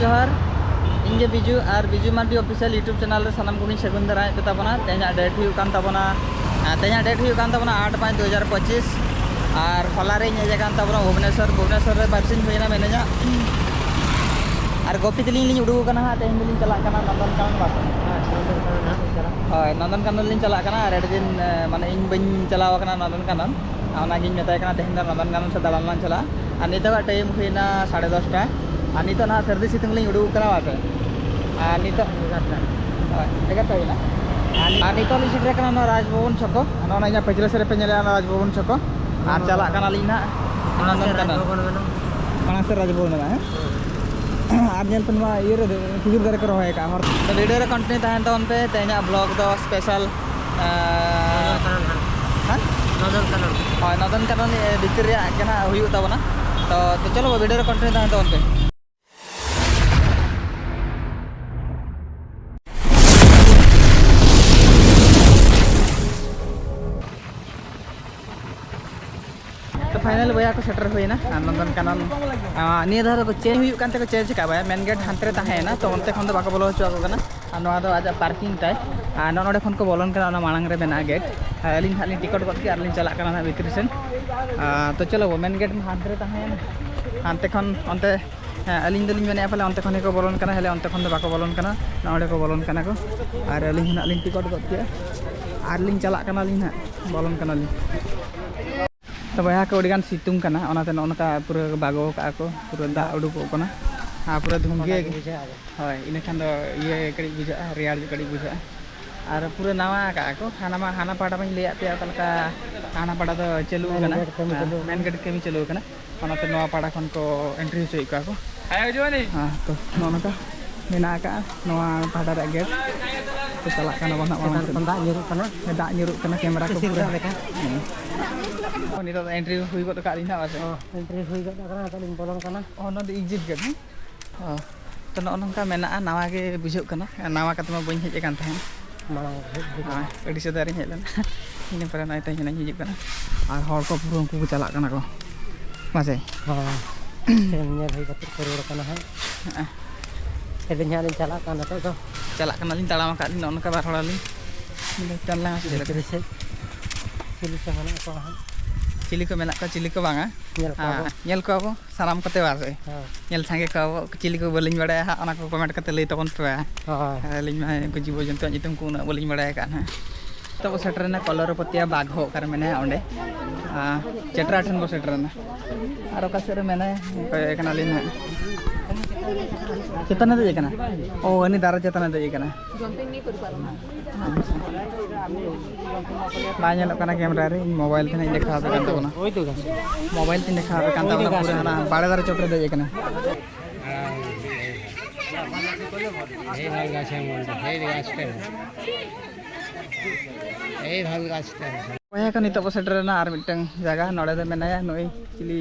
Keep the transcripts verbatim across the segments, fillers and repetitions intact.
ᱡᱚᱦᱟᱨ, ᱤᱧ ᱜᱮ ᱵᱤᱡᱩ ᱟᱨ ᱵᱤᱡᱩ ᱢᱟᱨᱰᱤ ᱚᱯᱷᱤᱥᱤᱭᱟᱞ YouTube ᱪᱮᱱᱮᱞ ᱨᱮ ᱥᱟᱱᱟᱢ ᱠᱚᱜᱮᱧ ᱥᱟᱹᱜᱩᱱ ᱫᱟᱨᱟᱢᱮᱫ ᱯᱮ ᱛᱟᱵᱚᱱᱟ᱾ ᱛᱮᱦᱮᱧᱟᱜ ᱰᱮᱴ ᱦᱩᱭᱩᱜ ᱠᱟᱱ ᱛᱟᱵᱚᱱᱟ, ᱟᱨ ᱛᱮᱦᱮᱧᱟᱜ ᱰᱮᱴ ᱦᱩᱭᱩᱜ ᱠᱟᱱ ᱛᱟᱵᱚᱱᱟ ᱟᱴ ᱯᱟᱸᱪ ᱫᱩ ᱦᱟᱡᱟᱨ ᱯᱚᱸᱪᱤᱥ᱾ ᱟᱨ ᱦᱚᱞᱟ ᱨᱮᱧ ᱦᱮᱡ ᱟᱠᱟᱱ ᱛᱟᱵᱚᱱᱟ ᱵᱷᱩᱵᱽᱱᱮᱥᱚᱨ᱾ ᱵᱷᱩᱵᱽᱱᱮᱥᱚᱨ ᱨᱮ ᱵᱟᱨᱥᱤᱧ ᱦᱩᱭᱱᱟ ᱢᱤᱱᱟᱹᱧᱟ᱾ ᱟᱨ ᱜᱚᱯᱤ ᱛᱟᱹᱞᱤᱧ ᱞᱤᱧ ᱩᱰᱩᱠ ᱟᱠᱟᱱᱟ ᱦᱟᱸᱜ, ᱛᱮᱦᱮᱧ ᱫᱚᱞᱤᱧ ᱪᱟᱞᱟᱜ ᱠᱟᱱᱟ ᱱᱚᱱᱫᱚᱱ ᱠᱟᱱᱚᱱ ᱵᱟᱥ᱾ ᱦᱳᱭ, ᱱᱚᱱᱫᱚᱱ ᱠᱟᱱᱚᱱ ᱞᱤᱧ ᱪᱟᱞᱟᱜ ᱠᱟᱱᱟ᱾ ᱟᱨ ᱟᱹᱰᱤ ᱫᱤᱱ, ᱮ, ᱢᱟᱱᱮ ᱤᱧ ᱵᱟᱹᱧ ᱪᱟᱞᱟᱣ ᱟᱠᱟᱱᱟ ᱱᱚᱱᱫᱚᱱ ᱠᱟᱱᱚᱱ᱾ ᱟᱨ ᱚᱱᱟᱜᱤᱧ ᱢᱮᱛᱟᱭ ᱠᱟᱱᱟ ᱛᱮᱦᱮᱧ ᱫᱚ ᱱᱚᱱᱫᱚᱱ ᱠᱟᱱᱚᱱ ᱥᱮᱫ ᱫᱟᱬᱟᱱ ᱞᱟᱝ ᱪᱟᱞᱟᱜᱼᱟ᱾ ᱟᱨ ᱱᱤᱛᱚᱜᱟᱜ ᱴᱟᱭᱤᱢ ᱦᱩᱭᱱᱟ ᱥᱟᱲᱮ ᱫᱚᱥᱴᱟ᱾ ᱟᱨ ᱱᱤᱛᱚᱜ ᱱᱟᱦᱟᱜ ᱥᱟᱹᱨᱫᱤ ᱥᱤᱛᱩᱝ ᱞᱤᱧ ᱩᱰᱩᱠ ᱟᱠᱟᱱᱟ ᱵᱟᱥᱮ᱾ ᱟᱨ ᱱᱤᱛᱚᱜ, ᱮᱜᱟᱨᱚᱴᱟ᱾ ᱦᱳᱭ, ᱮᱜᱟᱨᱚᱴᱟ ᱦᱩᱭᱱᱟ᱾ ᱟᱨ ᱱᱤᱛᱚᱜ ᱞᱤᱧ ᱥᱮᱴᱮᱨ ᱟᱠᱟᱱᱟ ᱱᱚᱣᱟ ᱨᱟᱡᱽ ᱵᱷᱚᱵᱚᱱ ᱪᱷᱚᱠᱚ᱾ ᱱᱚᱜᱼᱚ ᱱᱚᱣᱟ ᱤᱧᱟᱹᱜ ᱯᱟᱹᱪᱷᱞᱟᱹ ᱥᱮᱫ ᱨᱮᱯᱮ ᱧᱮᱞᱮᱫᱼᱟ ᱱᱚᱣᱟ ᱨᱟᱡᱽ ᱵᱷᱚᱵᱚᱱ ᱪᱷᱚᱠᱚ᱾ ᱟᱨ ᱪᱟᱞᱟᱜ ᱠᱟᱱᱟᱞᱤᱧ ᱱᱟᱦᱟᱜ ᱢᱟᱲᱟᱝ ᱥᱮᱫ ᱱᱚᱱᱫᱚᱱ ᱨᱟᱡᱽ ᱠᱟᱱᱚᱱ᱾ ᱵᱷᱚᱵᱚᱱ ᱢᱮᱱᱟᱜᱼᱟ᱾ ᱢᱟᱲᱟᱝ ᱥᱮᱫ ᱨᱟᱡᱽ ᱵᱷᱚᱵᱚᱱ ᱢᱮᱱᱟᱜᱼᱟ, ᱦᱮᱸ? ᱟᱨ ᱧᱮᱞ ᱯᱮ, ᱱᱚᱣᱟ ᱤᱭᱟᱹ ᱨᱮ ᱠᱷᱤᱡᱩᱨ ᱫᱟᱨᱮ ᱠᱚ ᱨᱚᱦᱚᱭ ᱟᱠᱟᱫᱼᱟ ᱦᱚᱨ᱾ ᱛᱚ, ᱵᱷᱤᱰᱤᱭᱳ ᱨᱮ ᱠᱚᱱᱴᱤᱱᱤᱭᱩ ᱛᱟᱦᱮᱱ ᱛᱟᱵᱚᱱ ᱯᱮ᱾ ᱛᱮᱦᱮᱧᱟᱜ ᱵᱞᱚᱜ ᱫᱚ ᱥᱯᱮᱥᱟᱞ, ᱟᱸ, ᱱᱚᱱᱫᱚᱱ ᱠᱟᱱᱚᱱ ᱦᱟᱸᱜ᱾ ᱦᱮᱸ? ᱱᱚᱱᱫᱚᱱ ᱠᱟᱱᱚᱱ᱾ ᱦᱳᱭ, ᱱᱚᱱᱫᱚᱱ ᱠᱟᱱᱚᱱ, ᱮ, ᱵᱷᱤᱛᱤᱨ ᱨᱮᱭᱟᱜ ᱜᱮ ᱱᱟᱦᱟᱜ ᱦᱩᱭᱩᱜ ᱛᱟᱵᱚᱱᱟ᱾ ᱛᱚ, ᱛᱚ ᱪᱚᱞᱚ, ᱵᱷᱤᱰᱤᱭᱳ ᱨᱮ ᱠᱚᱱᱴᱤᱱᱤᱭᱩ ᱛᱟᱦᱮᱱ ᱛᱟᱵᱚᱱ ᱯᱮ᱾ ᱛᱚ, ᱯᱷᱟᱭᱱᱟᱞ ᱵᱚᱭᱦᱟ ᱠᱚ ᱥᱮᱴᱮᱨ ᱦᱩᱭᱱᱟ, ᱟᱨ ᱱᱚᱱᱫᱚᱱ ᱠᱟᱱᱚᱱ, ᱟᱨ ᱱᱤᱭᱟᱹ ᱫᱷᱟᱣ ᱫᱚᱠᱚ ᱪᱮᱧᱡᱽ ᱦᱩᱭᱩᱜ ᱠᱟᱱ ᱛᱮᱠᱚ ᱪᱮᱧᱡᱽ ᱟᱠᱟᱫ ᱵᱚᱭᱦᱟ, ᱢᱮᱱ ᱜᱮᱴ ᱦᱟᱱᱛᱮ ᱨᱮ ᱛᱟᱦᱮᱸᱭᱮᱱᱟ, ᱛᱚ ᱚᱱᱛᱮ ᱠᱷᱚᱱ ᱫᱚ ᱵᱟᱠᱚ ᱵᱚᱞᱚ ᱦᱚᱪᱚ ᱟᱠᱚ ᱠᱟᱱᱟ᱾ ᱟᱨ ᱱᱚᱣᱟ ᱫᱚ ᱟᱡᱟᱜ ᱯᱟᱨᱠᱤᱝ ᱛᱟᱭ, ᱟᱨ ᱱᱚᱜᱼᱚ ᱱᱚᱸᱰᱮ ᱠᱷᱚᱱ ᱠᱚ ᱵᱚᱞᱚᱱ ᱠᱟᱱᱟ, ᱚᱱᱟ ᱢᱟᱲᱟᱝ ᱨᱮ ᱢᱮᱱᱟᱜᱼᱟ ᱜᱮᱴ᱾ ᱟᱨ ᱟᱹᱞᱤᱧ ᱦᱟᱸᱜ ᱞᱤᱧ ᱴᱤᱠᱤᱴ ᱜᱚᱫ ᱠᱮᱫᱼᱟ ᱟᱨ ᱞᱤᱧ ᱪᱟᱞᱟᱜ ᱠᱟᱱᱟ ᱱᱟᱦᱟᱜ ᱵᱷᱤᱛᱨᱤ ᱥᱮᱱ᱾ ᱟᱨ ᱛᱚ ᱪᱚᱞᱚ ᱵᱚ, ᱢᱮᱱ ᱜᱮᱴ ᱢᱟ ᱦᱟᱱᱛᱮ ᱨᱮ ᱛᱟᱦᱮᱸᱭᱮᱱᱟ, ᱦᱟᱱᱛᱮ ᱠᱷᱚᱱ ᱚᱱᱛᱮ, ᱦᱮᱸ, ᱟᱹᱞᱤᱧ ᱫᱚᱞᱤᱧ ᱢᱮᱱᱮᱫᱼᱟ ᱯᱟᱞᱮ ᱚᱱᱛᱮ ᱠᱷᱚᱱ ᱜᱮᱠᱚ ᱵᱚᱞᱚᱱ ᱠᱟᱱᱟ, ᱦᱮᱞᱮ ᱚᱱᱛᱮ ᱠᱷᱚᱱ ᱫᱚ ᱵᱟᱠᱚ ᱵᱚᱞᱚᱱ ᱠᱟᱱᱟ, ᱱᱚᱸᱰᱮ ᱠᱚ ᱵᱚᱞᱚᱱ ᱠᱟᱱᱟ ᱠᱚ᱾ ᱟᱨ ᱟᱹᱞᱤᱧ ᱦᱚᱸ ᱱᱟᱦᱟᱜ ᱞᱤᱧ ᱴᱤᱠᱤᱴ ᱜᱚᱫ ᱠᱮᱫᱼᱟ ᱟᱨ ᱞᱤᱧ ᱪᱟᱞᱟᱜ ᱠᱟᱱᱟᱞᱤᱧ ᱱᱟᱦᱟᱜ, ᱵᱚᱞᱚᱱ ᱠᱟᱱᱟᱞᱤᱧ᱾ ᱛᱚ ᱵᱚᱭᱦᱟ ᱠᱚ, ᱟᱹᱰᱤᱜᱟᱱ ᱥᱤᱛᱩᱝ ᱠᱟᱱᱟ, ᱚᱱᱟᱛᱮ ᱱᱚᱜᱼᱚ ᱱᱚᱝᱠᱟ ᱯᱩᱨᱟᱹ ᱵᱟᱜᱚ ᱠᱟᱜᱼᱟ ᱠᱚ, ᱯᱩᱨᱟᱹ ᱫᱟᱜ ᱩᱰᱩᱠᱚᱜ ᱠᱟᱱᱟ ᱟᱨ ᱯᱩᱨᱟᱹ ᱫᱷᱩᱝᱜᱤᱭᱟᱹ ᱜᱮ᱾ ᱵᱩᱡᱷᱟᱹᱜᱼᱟ᱾ ᱦᱳᱭ, ᱤᱱᱟᱹᱠᱷᱟᱱ ᱫᱚ ᱤᱭᱟᱹ ᱠᱟᱹᱴᱤᱡ ᱵᱩᱡᱷᱟᱹᱜᱼᱟ, ᱨᱮᱭᱟᱲ ᱧᱚᱜ ᱠᱟᱹᱴᱤᱡ ᱵᱩᱡᱷᱟᱹᱜᱼᱟ᱾ ᱟᱨ ᱯᱩᱨᱟᱹ ᱱᱟᱣᱟ ᱠᱟᱜᱼᱟ ᱠᱚ, ᱦᱟᱱᱟ ᱢᱟ, ᱦᱟᱱᱟ ᱯᱟᱦᱴᱟ ᱢᱟᱧ ᱞᱟᱹᱭᱟᱫ ᱯᱮᱭᱟ ᱚᱠᱟ ᱞᱮᱠᱟ, ᱦᱟᱱᱟ ᱯᱟᱦᱴᱟ ᱫᱚ ᱪᱟᱹᱞᱩ ᱢᱮᱱ ᱠᱟᱱᱟ, ᱜᱮᱴ ᱠᱟᱹᱢᱤ ᱪᱟᱹᱞᱩ ᱠᱟᱱᱟ᱾ ᱢᱮᱱ ᱜᱮᱴ ᱠᱟᱹᱢᱤ ᱪᱟᱹᱞᱩ ᱠᱟᱱᱟ, ᱚᱱᱟᱛᱮ ᱱᱚᱣᱟ ᱯᱟᱦᱴᱟ ᱠᱷᱚᱱ ᱠᱚ ᱮᱱᱴᱨᱤ ᱦᱚᱪᱚᱭᱮᱫ ᱠᱚᱣᱟ ᱠᱚ᱾ ᱦᱮᱸ, ᱛᱚ ᱱᱚᱜᱼᱚ ᱱᱚᱝᱠᱟ ᱢᱮᱱᱟᱜ ᱟᱠᱟᱫᱼᱟ ᱱᱚᱣᱟ ᱯᱟᱦᱴᱟ ᱨᱮᱭᱟᱜ ᱜᱮᱴ᱾ ᱛᱚ ᱪᱟᱞᱟᱜ ᱠᱟᱱᱟ ᱵᱚᱱ ᱦᱟᱸᱜ ᱢᱟᱲᱟᱝ ᱪᱮᱛᱟᱱ ᱥᱮᱫ᱾ ᱠᱷᱚᱱ ᱫᱟᱜ ᱧᱩᱨᱩᱜ ᱠᱟᱱᱟ᱾ ᱫᱟᱜ ᱧᱩᱨᱩᱜ ᱠᱟᱱᱟ, ᱠᱮᱢᱮᱨᱟ ᱠᱚ ᱥᱤᱥᱤᱨ ᱯᱩᱨᱟᱹ᱾ ᱫᱟᱜ ᱞᱮᱠᱟ᱾ ᱦᱮᱸ᱾ ᱱᱤᱛᱚᱜ ᱫᱚ ᱮᱱᱴᱨᱤ ᱦᱩᱭ ᱜᱚᱫ ᱟᱠᱟᱫ ᱞᱤᱧ ᱦᱟᱸᱜ, ᱵᱟᱥᱮ? ᱦᱚᱸ, ᱮᱱᱴᱨᱤ ᱦᱩᱭ ᱜᱚᱫ ᱟᱠᱟᱱᱟ, ᱱᱤᱛᱚᱜ ᱞᱤᱧ ᱵᱚᱞᱚᱱ ᱠᱟᱱᱟ᱾ ᱚ, ᱱᱚᱣᱟ ᱫᱚ ᱮᱠᱡᱤᱴ ᱜᱮᱴ, ᱦᱮᱸ? ᱚ, ᱛᱚ ᱱᱚᱜᱼᱚ ᱱᱚᱝᱠᱟ ᱢᱮᱱᱟᱜᱼᱟ, ᱱᱟᱣᱟ ᱜᱮ ᱵᱩᱡᱷᱟᱹᱜ ᱠᱟᱱᱟ, ᱱᱟᱣᱟ ᱠᱟᱛᱮ ᱢᱟ ᱵᱟᱹᱧ ᱦᱮᱡ ᱟᱠᱟᱱ ᱛᱟᱦᱮᱸᱫ᱾ ᱢᱟᱲᱟᱝ ᱦᱮᱡ ᱦᱩᱭ ᱠᱟᱱᱟ᱾ ᱦᱳᱭ, ᱟᱹᱰᱤ ᱥᱮᱫᱟᱭ ᱨᱤᱧ ᱦᱮᱡ ᱞᱮᱱᱟ᱾ ᱤᱱᱟᱹ ᱯᱚᱨᱮ ᱱᱚᱜᱼᱚᱭ ᱛᱮᱦᱮᱧ ᱦᱟᱸᱜ ᱤᱧ ᱦᱤᱡᱩᱜ ᱠᱟᱱᱟ᱾ ᱟᱨ ᱦᱚᱲ ᱠᱚ ᱯᱩᱨᱟᱹ ᱩᱱᱠᱩ ᱠᱚ ᱪᱟᱞᱟᱜ ᱠᱟᱱᱟ ᱠᱚ, ᱵᱟᱥᱮ? ᱦᱳᱭ᱾ ᱛᱮᱦᱮᱧ ᱧᱮᱞ ᱦᱩᱭ ᱠᱟᱛᱮ ᱠᱚ ᱨᱩᱣᱟᱹᱲ ᱠᱟᱱᱟ ᱦᱟᱸᱜ᱾ ᱦᱮᱸ᱾ ᱟᱹᱞᱤᱧ ᱦᱟᱸᱜ ᱞᱤᱧ ᱪᱟᱞᱟᱜ ᱠᱟᱱᱟ ᱱᱤᱛᱚᱜ ᱫᱚ᱾ ᱪᱟᱞᱟᱜ ᱠᱟᱱᱟᱞᱤᱧ, ᱛᱟᱲᱟᱢ ᱟᱠᱟᱫ ᱞᱤᱧ ᱱᱚᱜᱼᱚ ᱱᱚᱝᱠᱟ ᱵᱟᱨ ᱦᱚᱲ ᱟᱹᱞᱤᱧ᱾ ᱪᱮᱫ ᱞᱮᱠᱟ? ᱵᱷᱤᱛᱨᱤ ᱥᱮᱫ ᱪᱤᱞᱤ ᱠᱚ ᱢᱮᱱᱟᱜ ᱠᱚᱣᱟ ᱦᱟᱸᱜ? ᱪᱤᱞᱤ ᱠᱚ ᱢᱮᱱᱟᱜ ᱠᱚᱣᱟ, ᱪᱤᱞᱤ ᱠᱚ ᱵᱟᱝᱟ? ᱧᱮᱞ ᱠᱚᱣᱟ ᱵᱚ᱾ ᱦᱮᱸ, ᱧᱮᱞ ᱠᱚᱣᱟ ᱵᱚ ᱥᱟᱱᱟᱢ ᱠᱚᱛᱮ ᱵᱟᱥ᱾ ᱦᱮᱸ᱾ ᱧᱮᱞ ᱥᱟᱸᱜᱮ ᱠᱚᱣᱟ ᱵᱚ, ᱪᱤᱞᱤ ᱠᱚ ᱵᱟᱹᱞᱤᱧ ᱵᱟᱲᱟᱭᱟ ᱦᱟᱸᱜ, ᱚᱱᱟ ᱠᱚ comment ᱠᱟᱛᱮ ᱞᱟᱹᱭ ᱛᱟᱵᱚᱱ ᱯᱮ᱾ ᱦᱳᱭ᱾ ᱟᱹᱞᱤᱧ ᱢᱟ ᱩᱱᱠᱩ ᱡᱤᱵᱽ ᱡᱚᱱᱛᱩᱣᱟᱜ ᱧᱩᱛᱩᱢ ᱠᱚ ᱩᱱᱟᱹᱜ ᱵᱟᱹᱞᱤᱧ ᱵᱟᱲᱟᱭ ᱟᱠᱟᱫ ᱦᱟᱸᱜ᱾ ᱱᱤᱛᱚᱜ ᱵᱚ ᱥᱮᱴᱮᱨᱮᱱᱟ ᱠᱚᱞᱚᱨᱚᱯᱚᱛᱤᱭᱟ ᱵᱟᱜᱽ ᱦᱚᱸ ᱚᱠᱟᱨᱮ ᱢᱮᱱᱟᱭᱟ ᱚᱸᱰᱮ᱾ ᱟᱨ ᱪᱮᱴᱨᱟ ᱴᱷᱮᱱ ᱵᱚ ᱥᱮᱴᱮᱨᱮᱱᱟ᱾ ᱟᱨ ᱚᱠᱟ ᱥᱮᱫ ᱨᱮ ᱢᱮᱱᱟᱭᱟ? ᱠᱚᱭᱚᱜ ᱮ ᱠᱟᱱᱟᱞᱤᱧ ᱦᱟᱸᱜ᱾ ᱪᱮᱛᱟᱱ ᱨᱮ ᱫᱮᱡ ᱟᱠᱟᱱᱟ? ᱚ, ᱩᱱᱤ ᱫᱟᱨᱮ ᱪᱮᱛᱟᱱ ᱨᱮ ᱫᱮᱡ ᱟᱠᱟᱱᱟ᱾ ᱵᱟᱭ ᱧᱮᱞᱚᱜ ᱠᱟᱱᱟ camera ᱨᱮ, ᱤᱧ mobile ᱛᱮ ᱱᱟᱜ ᱤᱧ ᱫᱮᱠᱷᱟᱣ ᱟᱯᱮ ᱠᱟᱱ ᱛᱟᱵᱚᱱᱟ᱾ Mobile ᱛᱮᱧ ᱫᱮᱠᱷᱟᱣ ᱟᱯᱮ ᱠᱟᱱ ᱛᱟᱵᱚᱱᱟ, ᱯᱩᱨᱟᱹ ᱦᱟᱱᱟ ᱵᱟᱲᱮ ᱫᱟᱨᱮ ᱪᱚᱴ ᱨᱮ ᱫᱮᱡ ᱟᱠᱟᱱᱟ᱾ এই ভাল গাছে মন্ডল, এই গাছটা। এই ভাল গাছটা। ᱵᱚᱭᱦᱟ ᱠᱚ, ᱱᱤᱛᱚᱜ ᱵᱚ ᱥᱮᱴᱮᱨᱮᱱᱟ ᱟᱨ ᱢᱤᱫᱴᱟᱝ ᱡᱟᱭᱜᱟ᱾ ᱱᱚᱰᱮ ᱫᱚ ᱢᱮᱱᱟᱭᱟ ᱱᱩᱭ ᱪᱤᱞᱤ,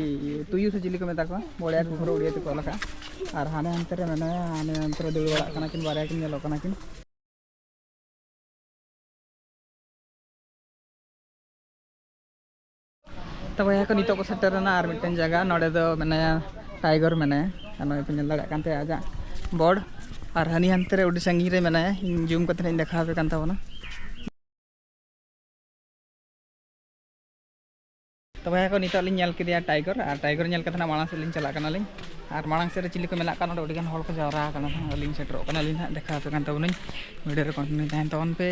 ᱛᱩᱭᱩ ᱥᱮ ᱪᱤᱞᱤ ᱠᱚ ᱢᱮᱛᱟ ᱠᱚᱣᱟ, ᱵᱚᱲᱮ ᱠᱚ ᱯᱩᱨᱟᱹ ᱩᱲᱤᱭᱟ ᱛᱮᱠᱚ ᱚᱞ ᱟᱠᱟᱫᱼᱟ᱾ ᱟᱨ ᱦᱟᱱᱮ ᱦᱟᱱᱛᱮ ᱨᱮ ᱢᱮᱱᱟᱭᱟ, ᱦᱟᱱᱮ ᱦᱟᱱᱛᱮ ᱨᱮ ᱫᱟᱹᱲ ᱵᱟᱲᱟᱜ ᱠᱟᱱᱟ ᱠᱤᱱ, ᱵᱟᱨᱭᱟ ᱠᱤᱱ ᱧᱮᱞᱚᱜ ᱠᱟᱱᱟ ᱠᱤᱱ᱾ ᱛᱚ ᱵᱚᱭᱦᱟ ᱠᱚ, ᱱᱤᱛᱚᱜ ᱠᱚ ᱥᱮᱴᱮᱨᱮᱱᱟ ᱟᱨ ᱢᱤᱫᱴᱮᱱ ᱡᱟᱭᱜᱟ᱾ ᱱᱚᱰᱮ ᱫᱚ ᱢᱮᱱᱟᱭᱟ tiger ᱢᱮᱱᱟᱭᱟ, ᱟᱨ ᱱᱚᱜᱼᱚᱭ ᱯᱮ ᱧᱮᱞ ᱫᱟᱲᱮᱭᱟᱜ ᱠᱟᱱ ᱛᱟᱭᱟ ᱟᱡᱟᱜ board᱾ ᱟᱨ ᱦᱟᱹᱱᱤ ᱦᱟᱱᱛᱮ ᱨᱮ ᱟᱹᱰᱤ ᱥᱟᱺᱜᱤᱧ ᱨᱮ ᱢᱮᱱᱟᱭᱟ, ᱤᱧ zoom ᱠᱟᱛᱮ ᱤᱧ ᱫᱮᱠᱷᱟᱣ ᱟᱯᱮ ᱠᱟᱱ ᱛᱟᱵᱚᱱᱟ᱾ ᱛᱚ ᱵᱚᱭᱦᱟ ᱠᱚ, ᱱᱤᱛᱚᱜ ᱞᱤᱧ ᱧᱮᱞ ᱠᱮᱫᱮᱭᱟ tiger, ᱟᱨ tiger ᱧᱮᱞ ᱠᱟᱛᱮ ᱱᱟᱜ ᱢᱟᱲᱟᱝ ᱥᱮᱫ ᱞᱤᱧ ᱪᱟᱞᱟᱜ ᱠᱟᱱᱟᱞᱤᱧ᱾ ᱟᱨ ᱢᱟᱲᱟᱝ ᱥᱮᱫ ᱨᱮ ᱪᱤᱞᱤ ᱠᱚ ᱢᱮᱱᱟᱜ ᱠᱚᱣᱟ, ᱱᱚᱰᱮ ᱟᱹᱰᱤ ᱜᱟᱱ ᱦᱚᱲ ᱠᱚ ᱡᱟᱣᱨᱟ ᱟᱠᱟᱱᱟ᱾ ᱱᱟᱜ ᱟᱹᱞᱤᱧ ᱥᱮᱴᱮᱨᱚᱜ ᱠᱟᱱᱟᱞᱤᱧ ᱱᱟᱜ, ᱫᱮᱠᱷᱟᱣ ᱟᱯᱮ ᱠᱟᱱ ᱛᱟᱵᱚᱱᱟᱹᱧ᱾ Video ᱨᱮ continue ᱛᱟᱦᱮᱱ ᱛᱟᱵᱚᱱ ᱯᱮ᱾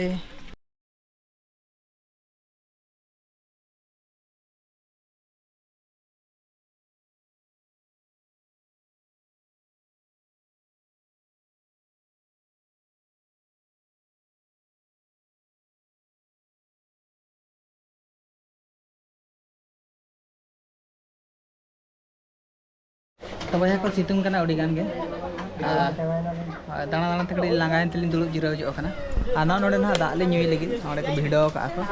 ᱛᱚ ᱵᱚᱭᱦᱟ ᱠᱚ, ᱥᱤᱛᱩᱝ ᱠᱟᱱᱟ ᱟᱹᱰᱤ ᱜᱟᱱ ᱜᱮ᱾ ᱟᱨ, ᱟᱨ ᱫᱟᱬᱟ ᱫᱟᱬᱟ ᱛᱮ ᱠᱟᱹᱴᱤᱡ ᱞᱟᱸᱜᱟᱭᱮᱱ ᱛᱮᱞᱤᱧ ᱫᱩᱲᱩᱵ ᱡᱤᱨᱟᱹᱣ ᱧᱚᱜ ᱟᱠᱟᱱᱟ᱾ ᱟᱨ ᱱᱚᱣᱟ ᱱᱚᱰᱮ ᱱᱟᱦᱟᱜ ᱫᱟᱜ ᱞᱤᱧ ᱧᱩᱭ ᱞᱟᱹᱜᱤᱫ, ᱱᱚᱰᱮ ᱠᱚ ᱵᱷᱤᱲᱟᱹᱣ ᱟᱠᱟᱫᱼᱟ ᱠᱚ,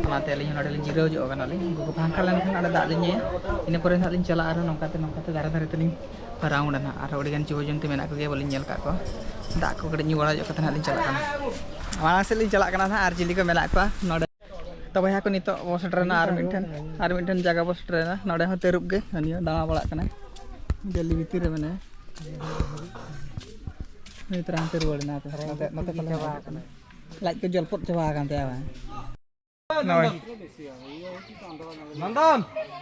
ᱚᱱᱟᱛᱮ ᱟᱹᱞᱤᱧ ᱦᱚᱸ ᱱᱚᱰᱮ ᱞᱤᱧ ᱡᱤᱨᱟᱹᱣ ᱧᱚᱜ ᱟᱠᱟᱱᱟᱞᱤᱧ᱾ ᱩᱱᱠᱩ ᱠᱚ ᱯᱷᱟᱸᱠᱟ ᱞᱮᱱᱠᱷᱟᱱ ᱱᱚᱰᱮ ᱫᱟᱜ ᱞᱤᱧ ᱧᱩᱭᱟ, ᱤᱱᱟᱹ ᱯᱚᱨᱮ ᱱᱟᱦᱟᱜ ᱞᱤᱧ ᱪᱟᱞᱟᱜᱼᱟ ᱟᱨᱦᱚᱸ ᱱᱚᱝᱠᱟ ᱛᱮ, ᱱᱚᱝᱠᱟ ᱛᱮ ᱫᱷᱟᱨᱮ ᱫᱷᱟᱨᱮ ᱛᱮᱞᱤᱧ round ᱱᱟᱦᱟᱜ᱾ ᱟᱨᱦᱚᱸ ᱟᱹᱰᱤ ᱜᱟᱱ ᱡᱤᱵᱽ ᱡᱚᱱᱛᱩ ᱢᱮᱱᱟᱜ ᱠᱚᱜᱮᱭᱟ, ᱵᱟᱹᱞᱤᱧ ᱧᱮᱞ ᱟᱠᱟᱫ ᱠᱚᱣᱟ᱾ ᱫᱟᱜ ᱠᱚ ᱠᱟᱹᱴᱤᱡ ᱧᱩ ᱵᱟᱲᱟ ᱧᱚᱜ ᱠᱟᱛᱮ ᱱᱟᱦᱟᱜ ᱞᱤᱧ ᱪᱟᱞᱟᱜ ᱠᱟᱱᱟ᱾ ᱢᱟᱲᱟᱝ ᱥᱮᱫ ᱞᱤᱧ ᱪᱟᱞᱟᱜ ᱠᱟᱱᱟ ᱱᱟᱦᱟᱜ, ᱟᱨ ᱪᱤᱞᱤ ᱠᱚ ᱢᱮᱱᱟᱜ ᱠᱚᱣᱟ ᱱᱚᱰᱮ᱾ ᱛᱚ ᱵᱚᱭᱦᱟ ᱠᱚ, ᱱᱤᱛᱚᱜ ᱵᱚ ᱥᱮᱴᱮᱨᱮᱱᱟ ᱟᱨ ᱢᱤᱫᱴᱷᱮᱱ, ᱟᱨ ᱢᱤᱫᱴᱷᱮᱱ ᱡᱟᱭᱜᱟ ᱵᱚ ᱥᱮᱴᱮᱨᱮᱱᱟ᱾ ᱱᱚᱰᱮ ᱦᱚᱸ ᱛᱟᱹᱨᱩᱵ ᱜᱮ, ᱩᱱᱤ ᱦᱚᱸ ᱫᱟᱬᱟ ᱵᱟᱲᱟᱜ ᱠᱟᱱᱟᱭ, ᱡᱟᱹᱞᱤ ᱵᱷᱤᱛᱤᱨ ᱨᱮ ᱢᱮᱱᱟᱭᱟ᱾ ᱱᱩᱭ ᱛᱚᱨᱟ ᱦᱟᱱᱛᱮ ᱨᱩᱣᱟᱹᱲ ᱮᱱᱟ, ᱦᱟᱯᱮ, ᱱᱚᱛᱮ, ᱱᱚᱛᱮ ᱯᱟᱞᱮ ᱪᱟᱵᱟ ᱟᱠᱟᱱᱟ᱾ ᱞᱟᱡ ᱠᱚ ᱡᱚᱞᱯᱚᱫ ᱪᱟᱵᱟ ᱟᱠᱟᱱ ᱛᱟᱭᱟ ᱵᱟᱝ? ᱱᱚᱜᱼᱚᱭ᱾ ᱱᱚᱱᱫᱚᱱ!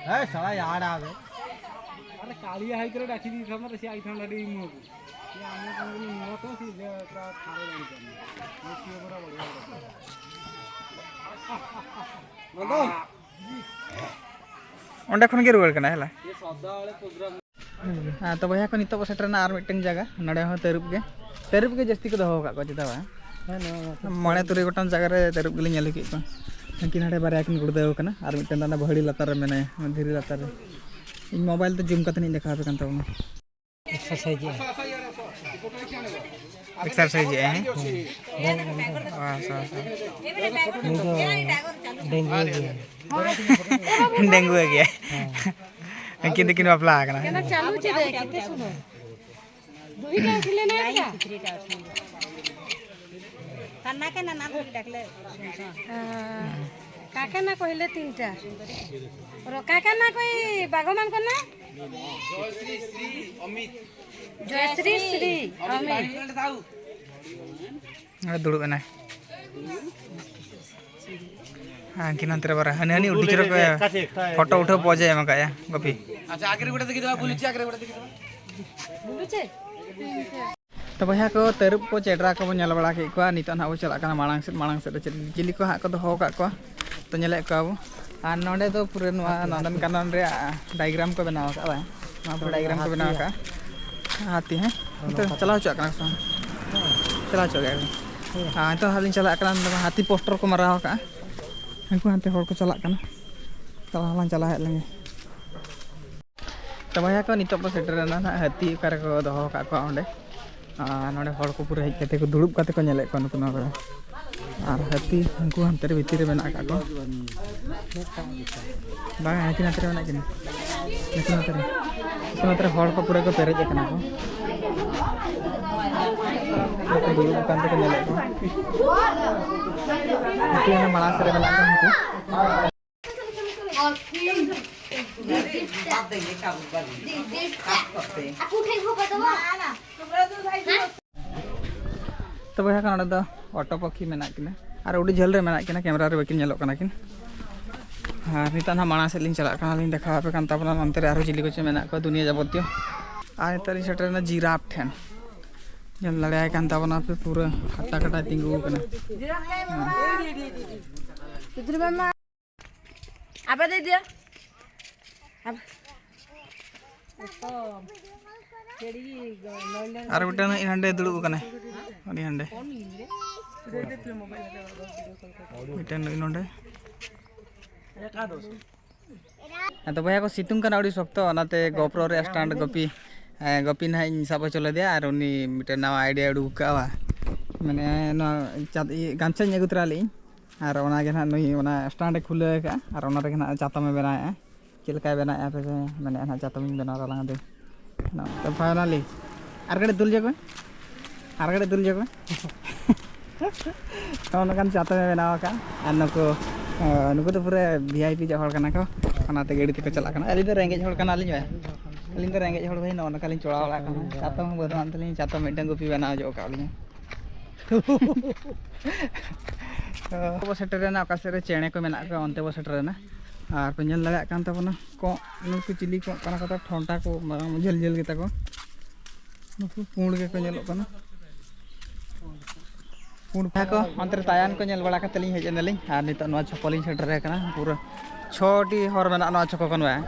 ᱦᱮᱸ, ᱥᱟᱞᱟ ᱭᱟᱲᱟ ᱵᱮ᱾ ᱟᱨᱮ ᱠᱟᱞᱤᱭᱟ ᱦᱟᱭ ᱠᱚᱨᱮ ᱰᱟᱠᱤ ᱫᱤ ᱛᱷᱟᱢᱟ ᱨᱮ ᱥᱤ ᱟᱭ ᱛᱷᱟᱢᱟ ᱰᱟᱰᱤ ᱢᱩ᱾ ᱥᱤ ᱟᱢ ᱠᱚ ᱢᱩ ᱛᱚ ᱥᱤ ᱡᱮ ᱛᱟ ᱛᱷᱟᱨᱮ ᱰᱟᱱ ᱠᱟᱱᱟ᱾ ᱥᱤ ᱵᱚᱨᱟ ᱵᱚᱲᱤᱭᱟ᱾ ᱱᱚᱱᱫᱚᱱ! ᱚᱸᱰᱮ ᱠᱷᱚᱱ ᱜᱮ ᱨᱩᱣᱟᱹᱲ ᱠᱟᱱᱟ, ᱦᱮᱞᱟ᱾ ᱦᱮᱸ, ᱛᱚ ᱵᱚᱭᱦᱟ ᱠᱚ, ᱱᱤᱛᱚᱜ ᱵᱚ ᱥᱮᱴᱮᱨᱮᱱᱟ ᱟᱨ ᱢᱤᱫᱴᱮᱱ ᱡᱟᱭᱜᱟ᱾ ᱱᱚᱰᱮ ᱦᱚᱸ ᱛᱟᱹᱨᱩᱵ ᱜᱮ, ᱛᱟᱹᱨᱩᱵ ᱜᱮ ᱡᱟᱹᱥᱛᱤ ᱠᱚ ᱫᱚᱦᱚ ᱟᱠᱟᱫ ᱠᱚᱣᱟ, ᱪᱮᱫᱟᱜ ᱵᱟᱝ? ᱦᱮᱸ, ᱱᱚᱣᱟ ᱢᱟ ᱢᱚᱬᱮ ᱛᱩᱨᱩᱭ ᱜᱚᱴᱟᱝ ᱡᱟᱭᱜᱟ ᱨᱮ ᱛᱟᱹᱨᱩᱵ ᱜᱮᱞᱤᱧ ᱧᱮᱞ ᱠᱮᱫ ᱠᱚᱣᱟ᱾ ᱩᱱᱠᱤᱱ ᱦᱟᱸᱰᱮ ᱵᱟᱨᱭᱟ ᱠᱤᱱ ᱜᱩᱲᱫᱟᱹᱣ ᱟᱠᱟᱱᱟ, ᱟᱨ ᱢᱤᱫᱴᱮᱱ ᱫᱚ ᱚᱱᱟ ᱵᱟᱹᱦᱲᱤ ᱞᱟᱛᱟᱨ ᱨᱮ ᱢᱮᱱᱟᱭᱟ, ᱚᱱᱟ ᱫᱷᱤᱨᱤ ᱞᱟᱛᱟᱨ ᱨᱮ᱾ ᱤᱧ ᱢᱳᱵᱟᱭᱤᱞ ᱛᱮ ᱡᱩᱢ ᱠᱟᱛᱮ ᱤᱧ ᱫᱮᱠᱷᱟᱣ ᱟᱯᱮ ᱠᱟᱱ ᱛᱟᱵᱚᱱᱟ᱾ ᱮᱠᱥᱟᱨᱥᱟᱭᱤᱡᱽ ᱮᱫᱼᱟ᱾ ᱮᱠᱥᱟᱨᱥᱟᱭᱤᱡᱽ ᱮᱫᱼᱟᱭ, ᱦᱮᱸ? ᱦᱮᱸ, ᱵᱟᱝ, ᱵᱟᱝ, ᱵᱟᱝ᱾ ᱵᱟᱥ, ᱵᱟᱥ, ᱵᱟᱥ᱾ ᱱᱩᱭ ᱫᱚ ᱰᱮᱝᱜᱩ ᱜᱮᱭᱟ᱾ ᱰᱮᱝᱜᱩ ᱜᱮᱭᱟ᱾ ᱦᱮᱸ᱾ ᱩᱱᱠᱤᱱ ᱫᱚᱠᱤᱱ ᱵᱟᱯᱞᱟ ᱟᱠᱟᱱᱟ᱾ ᱠᱮᱱᱟ ᱪᱟᱞᱩ ᱪᱮᱫ ᱠᱤᱛᱮ ᱥᱩᱱᱚ? ᱫᱩᱦᱤ ᱴᱟ ᱩᱴᱷᱤᱞᱮ ᱱᱟ ᱠᱟ? ᱛᱟᱱᱟ ᱠᱮᱱᱟ ᱱᱟᱱ ᱫᱩᱦᱤ ᱰᱟᱠᱞᱮ᱾ ᱦᱮᱸ᱾ ᱠᱟᱠᱮ ᱱᱟ ᱠᱚ ᱦᱤᱞᱮ ᱛᱤᱱᱴᱟ᱾ ᱨᱚ ᱠᱟᱠᱮ ᱱᱟ ᱠᱚ ᱤ ᱵᱟᱜᱚᱢᱟᱱ ᱠᱚ ᱱᱟ? ᱡᱚᱭᱥᱨᱤ ᱥᱨᱤ ᱚᱢᱤᱛ᱾ ᱱᱚᱰᱮ ᱫᱩᱲᱩᱵ ᱮᱱᱟᱭ᱾ ᱦᱮᱸ, ᱩᱱᱠᱤᱱ ᱦᱟᱱᱛᱮ ᱨᱮ ᱵᱟᱨᱭᱟ᱾ ᱦᱟᱹᱱᱤ, ᱦᱟᱹᱱᱤ ᱩᱰᱤ ᱪᱚᱨᱚᱠ ᱯᱷᱳᱴᱳ ᱩᱴᱷᱟᱹᱣ ᱯᱚᱡᱮ ᱮᱢ ᱟᱠᱟᱫᱼᱟ, ᱜᱳᱯᱤ᱾ ᱟᱪᱪᱷᱟ, ᱟᱜᱮ ᱨᱮ ᱵᱩᱞᱩᱪᱤ, ᱟᱜᱮ ᱨᱮ ᱵᱩᱞᱩᱪᱤ᱾ ᱛᱚ ᱵᱚᱭᱦᱟ ᱠᱚ, ᱛᱟᱹᱨᱩᱵ ᱠᱚ, ᱪᱮᱰᱨᱟ ᱠᱚᱵᱚᱱ ᱧᱮᱞ ᱵᱟᱲᱟ ᱠᱮᱫ ᱠᱚᱣᱟ᱾ ᱱᱤᱛᱚᱜ ᱱᱟᱦᱟᱜ ᱵᱚᱱ ᱪᱟᱞᱟᱜ ᱠᱟᱱᱟ ᱢᱟᱲᱟᱝ ᱥᱮᱫ, ᱢᱟᱲᱟᱝ ᱥᱮᱫ ᱨᱮ ᱪᱮᱫ, ᱪᱤᱞᱤ ᱠᱚ ᱦᱟᱸᱜ ᱠᱚ ᱫᱚᱦᱚ ᱟᱠᱟᱫ ᱠᱚᱣᱟ, ᱛᱚ ᱧᱮᱞᱮᱫ ᱠᱚᱣᱟ ᱵᱚ᱾ ᱟᱨ ᱱᱚᱰᱮ ᱫᱚ ᱯᱩᱨᱟᱹ ᱱᱚᱣᱟ ᱱᱚᱱᱫᱚᱱ ᱠᱟᱱᱚᱱ ᱨᱮᱭᱟᱜ ᱰᱟᱭᱜᱨᱟᱢ ᱠᱚ ᱵᱮᱱᱟᱣ ᱟᱠᱟᱫᱼᱟ, ᱵᱟᱝ? ᱱᱚᱣᱟ ᱯᱩᱨᱟᱹ ᱰᱟᱭᱜᱨᱟᱢ ᱠᱚ ᱵᱮᱱᱟᱣ ᱟᱠᱟᱫᱼᱟ᱾ ᱦᱟᱹᱛᱤ, ᱦᱮᱸ? ᱱᱤᱛᱚᱜ ᱪᱟᱞᱟᱣ ᱦᱚᱪᱚᱣᱟᱜ ᱠᱟᱱᱟ ᱠᱚ ᱥᱮ ᱵᱟᱝ? ᱪᱟᱞᱟᱣ ᱦᱚᱪᱚᱣᱟᱜ ᱜᱮᱭᱟ ᱠᱚ᱾ ᱟᱨ ᱱᱤᱛᱚᱜ ᱦᱟᱸᱜ ᱞᱤᱧ ᱪᱟᱞᱟᱜ ᱠᱟᱱᱟ, ᱱᱚᱰᱮ ᱢᱟ ᱦᱟᱹᱛᱤ ᱯᱳᱥᱴᱟᱨ ᱠᱚ ᱢᱟᱨᱟᱣ ᱟᱠᱟᱫᱼᱟ᱾ ᱩᱱᱠᱩ ᱦᱟᱱᱛᱮ ᱦᱚᱲ ᱠᱚ ᱪᱟᱞᱟᱜ ᱠᱟᱱᱟ, ᱪᱟᱞᱟᱣ ᱦᱚᱸᱞᱟᱝ ᱪᱟᱞᱟᱣ ᱦᱮᱡ ᱞᱮᱱ ᱜᱮ᱾ ᱛᱚ ᱵᱚᱭᱦᱟ ᱠᱚ, ᱱᱤᱛᱚᱜ ᱵᱚ ᱥᱮᱴᱮᱨ ᱮᱱᱟ ᱱᱟᱦᱟᱜ ᱦᱟᱹᱛᱤ ᱚᱠᱟ ᱨᱮᱠᱚ ᱫᱚᱦᱚ ᱟᱠᱟᱫ ᱠᱚᱣᱟ ᱚᱸᱰᱮ᱾ ᱟᱨ ᱱᱚᱰᱮ ᱦᱚᱲ ᱠᱚ ᱯᱩᱨᱟᱹ ᱦᱮᱡ ᱠᱟᱛᱮ ᱠᱚ ᱫᱩᱲᱩᱵ ᱠᱟᱛᱮ ᱠᱚ ᱧᱮᱞᱮᱫ ᱠᱚᱣᱟ ᱱᱩᱠᱩ ᱱᱚᱣᱟ ᱠᱚᱨᱮ᱾ ᱟᱨ ᱦᱟᱹᱛᱤ ᱩᱱᱠᱩ ᱦᱟᱱᱛᱮ ᱨᱮ ᱵᱷᱤᱛᱤᱨ ᱨᱮ ᱢᱮᱱᱟᱜ ᱟᱠᱟᱫ ᱠᱚᱣᱟ᱾ ᱵᱟᱝ, ᱦᱟᱹᱛᱤ ᱱᱟᱛᱮ ᱨᱮ ᱢᱮᱱᱟᱜ ᱠᱤᱱᱟ᱾ ᱱᱩᱠᱩ ᱱᱚᱛᱮ ᱨᱮ, ᱱᱩᱠᱩ ᱱᱚᱛᱮ ᱨᱮ ᱦᱚᱲ ᱠᱚ ᱯᱩᱨᱟᱹ ᱠᱚ ᱯᱮᱨᱮᱡ ᱟᱠᱟᱱᱟ ᱠᱚ᱾ ᱩᱱᱠᱩ ᱫᱩᱲᱩᱵ ᱟᱠᱟᱱ ᱛᱮᱠᱚ ᱧᱮᱞᱮᱫ ᱠᱚᱣᱟ᱾ ᱦᱟᱹᱛᱤ ᱚᱱᱟ ᱢᱟᱲᱟᱝ ᱥᱮᱫ ᱨᱮ ᱢᱮᱱᱟᱜ ᱠᱚᱣᱟ ᱩᱱᱠᱩ᱾ ᱛᱚ ᱵᱚᱭᱦᱟ ᱠᱚ, ᱱᱚᱰᱮ ᱫᱚ ᱚᱴᱚ ᱯᱟᱠᱷᱤ ᱢᱮᱱᱟᱜ ᱠᱤᱱᱟ ᱟᱨ ᱟᱹᱰᱤ ᱡᱷᱟᱹᱞ ᱨᱮ ᱢᱮᱱᱟᱜ ᱠᱤᱱᱟ, ᱠᱮᱢᱮᱨᱟ ᱨᱮ ᱵᱟᱹᱠᱤᱱ ᱧᱮᱞᱚᱜ ᱠᱟᱱᱟ ᱠᱤᱱ᱾ ᱟᱨ ᱱᱤᱛᱚᱜ ᱱᱟᱦᱟᱜ ᱢᱟᱲᱟᱝ ᱥᱮᱫ ᱞᱤᱧ ᱪᱟᱞᱟᱜ ᱠᱟᱱᱟ, ᱞᱤᱧ ᱫᱮᱠᱷᱟᱣ ᱟᱯᱮ ᱠᱟᱱ ᱛᱟᱵᱚᱱᱟ ᱱᱚᱱᱛᱮ ᱨᱮ ᱟᱨᱦᱚᱸ ᱪᱤᱞᱤ ᱠᱚᱪᱚ ᱢᱮᱱᱟᱜ ᱠᱚᱣᱟ, ᱫᱩᱱᱤᱭᱟᱹ ᱡᱟᱵᱚᱛᱤᱭᱚ᱾ ᱟᱨ ᱱᱤᱛᱚᱜ ᱞᱤᱧ ᱥᱮᱴᱮᱨᱮᱱᱟ ᱡᱤᱨᱟᱯ ᱴᱷᱮᱱ᱾ ᱧᱮᱞ ᱫᱟᱲᱮᱭᱟᱭ ᱠᱟᱱ ᱛᱟᱵᱚᱱᱟ ᱯᱮ, ᱯᱩᱨᱟᱹ ᱦᱟᱴᱟ ᱠᱟᱴᱟᱭ ᱛᱤᱸᱜᱩ ᱟᱠᱟᱱᱟ᱾ ᱟᱯᱮ ᱫᱚ ᱤᱫᱤᱭᱟ᱾ ᱟᱯᱮ ᱟᱨ ᱢᱤᱫᱴᱟᱝ ᱦᱟᱸᱰᱮ ᱫᱩᱲᱩᱵ ᱟᱠᱟᱱᱟᱭ, ᱩᱱᱤ ᱦᱟᱸᱰᱮ᱾ ᱢᱤᱫᱴᱟᱝ ᱱᱩᱭ ᱱᱚᱸᱰᱮ᱾ ᱟᱫᱚ ᱵᱚᱭᱦᱟ ᱠᱚ, ᱥᱤᱛᱩᱝ ᱠᱟᱱᱟ ᱟᱹᱰᱤ ᱥᱚᱠᱛᱚ, ᱚᱱᱟᱛᱮ GoPro ᱨᱮᱭᱟᱜ stand ᱜᱚᱯᱤ, ᱮ, ᱜᱚᱯᱤ ᱱᱟᱦᱟᱜ ᱤᱧ ᱥᱟᱵ ᱦᱚᱪᱚ ᱞᱮᱫᱮᱭᱟ ᱟᱨ ᱩᱱᱤ ᱢᱤᱫᱴᱮᱱ ᱱᱟᱣᱟ idea ᱩᱰᱩᱠ ᱟᱠᱟᱫᱼᱟ᱾ ᱢᱟᱱᱮ ᱱᱚᱣᱟ ᱪᱟᱫ-, ᱤᱭᱟᱹ, ᱜᱟᱢᱪᱷᱟᱧ ᱟᱹᱜᱩ ᱛᱚᱨᱟ ᱞᱮᱫᱟᱹᱧ ᱟᱨ ᱚᱱᱟᱜᱮ ᱱᱟᱦᱟᱜ ᱱᱩᱭ ᱚᱱᱟ stand ᱮ ᱠᱷᱩᱞᱟᱹᱣ ᱟᱠᱟᱫᱼᱟ ᱟᱨ ᱚᱱᱟ ᱨᱮᱜᱮ ᱱᱟᱦᱟᱜ ᱪᱟᱛᱚᱢᱮ ᱵᱮᱱᱟᱣᱮᱫᱼᱟ᱾ ᱪᱮᱫ ᱞᱮᱠᱟᱭ ᱵᱮᱱᱟᱣᱮᱫᱼᱟ ᱯᱮ ᱥᱮ ᱢᱮᱱᱮᱫᱼᱟ ᱱᱟᱦᱟᱜ ᱪᱟᱛᱚᱢᱤᱧ ᱵᱮᱱᱟᱣ ᱛᱟᱞᱟᱝ ᱟᱫᱮ᱾ ᱛᱚ finally ᱟᱨ ᱠᱟᱹᱴᱤᱡ ᱫᱩᱞ ᱡᱚᱜᱽ ᱢᱮ, ᱟᱨ ᱠᱟᱹᱴᱤᱡ ᱫᱩᱞ ᱡᱚᱜᱽ ᱢᱮ᱾ ᱱᱚᱜᱼᱚ ᱱᱚᱝᱠᱟᱱ ᱪᱟᱛᱚᱢᱮ ᱵᱮᱱᱟᱣ ᱟᱠᱟᱫᱼᱟ᱾ ᱟᱨ ᱱᱩᱠᱩ, ᱱᱩᱠᱩ ᱫᱚ ᱯᱩᱨᱟᱹ VIP ᱡᱚᱜ ᱦᱚᱲ ᱠᱟᱱᱟ ᱠᱚ, ᱚᱱᱟᱛᱮ ᱜᱟᱹᱰᱤ ᱛᱮᱠᱚ ᱪᱟᱞᱟᱜ ᱠᱟᱱᱟ᱾ ᱟᱹᱞᱤᱧ ᱫᱚ ᱨᱮᱸᱜᱮᱡ ᱦᱚᱲ ᱠᱟᱱᱟᱞᱤᱧ ᱵᱷᱟᱭ, ᱟᱹᱞᱤᱧ ᱫᱚ ᱨᱮᱸᱜᱮᱡ ᱦᱚᱲ ᱵᱷᱟᱭ, ᱱᱚᱜᱼᱚ ᱱᱚᱝᱠᱟ ᱞᱤᱧ ᱪᱚᱲᱟᱣ ᱵᱟᱲᱟᱜ ᱠᱟᱱᱟ᱾ ᱪᱟᱛᱚᱢ ᱦᱚᱸ ᱵᱟᱹᱱᱩᱜ ᱟᱱ ᱛᱟᱹᱞᱤᱧᱟ, ᱪᱟᱛᱚᱢ ᱢᱤᱫᱴᱟᱝ ᱜᱩᱯᱤ ᱵᱮᱱᱟᱣ ᱡᱚᱜ ᱟᱠᱟᱫ ᱞᱤᱧᱟ᱾ ᱵᱚ ᱥᱮᱴᱮᱨᱮᱱᱟ ᱚᱠᱟ ᱥᱮᱫ ᱨᱮ ᱪᱮᱬᱮ ᱠᱚ ᱢᱮᱱᱟᱜ ᱠᱚᱣᱟ, ᱚᱱᱛᱮ ᱵᱚ ᱥᱮᱴᱮᱨᱮᱱᱟ᱾ ᱟᱨ ᱯᱮ ᱧᱮᱞ ᱫᱟᱲᱮᱭᱟᱜ ᱠᱟᱱ ᱛᱟᱵᱚᱱᱟ ᱠᱚᱸᱜ, ᱱᱩᱠᱩ ᱪᱤᱞᱤ ᱠᱚᱸᱜ ᱠᱟᱱᱟ ᱠᱚ, ᱛᱚ ᱴᱷᱚᱱᱴᱟ ᱠᱚ ᱢᱟᱨᱟᱝ ᱡᱷᱟᱹᱞ ᱡᱷᱟᱹᱞ ᱜᱮᱛᱟ ᱠᱚ᱾ ᱱᱩᱠᱩ ᱯᱩᱸᱰ ᱜᱮᱠᱚ ᱧᱮᱞᱚᱜ ᱠᱟᱱᱟ, ᱯᱩᱸᱰ ᱠᱚ᱾ ᱚᱱᱛᱮ ᱨᱮ ᱛᱟᱭᱟᱱ ᱠᱚ ᱧᱮᱞ ᱵᱟᱲᱟ ᱠᱟᱛᱮ ᱞᱤᱧ ᱦᱮᱡ ᱮᱱᱟᱞᱤᱧ ᱟᱨ ᱱᱤᱛᱚᱜ ᱱᱚᱣᱟ ᱪᱷᱚᱠᱚ ᱞᱤᱧ ᱥᱮᱴᱮᱨ ᱟᱠᱟᱱᱟ᱾ ᱯᱩᱨᱟᱹ ᱪᱷᱚᱴᱤ ᱦᱚᱨ ᱢᱮᱱᱟᱜᱼᱟ ᱱᱚᱣᱟ ᱪᱷᱚᱠᱚ ᱠᱷᱚᱱ ᱵᱟᱝ᱾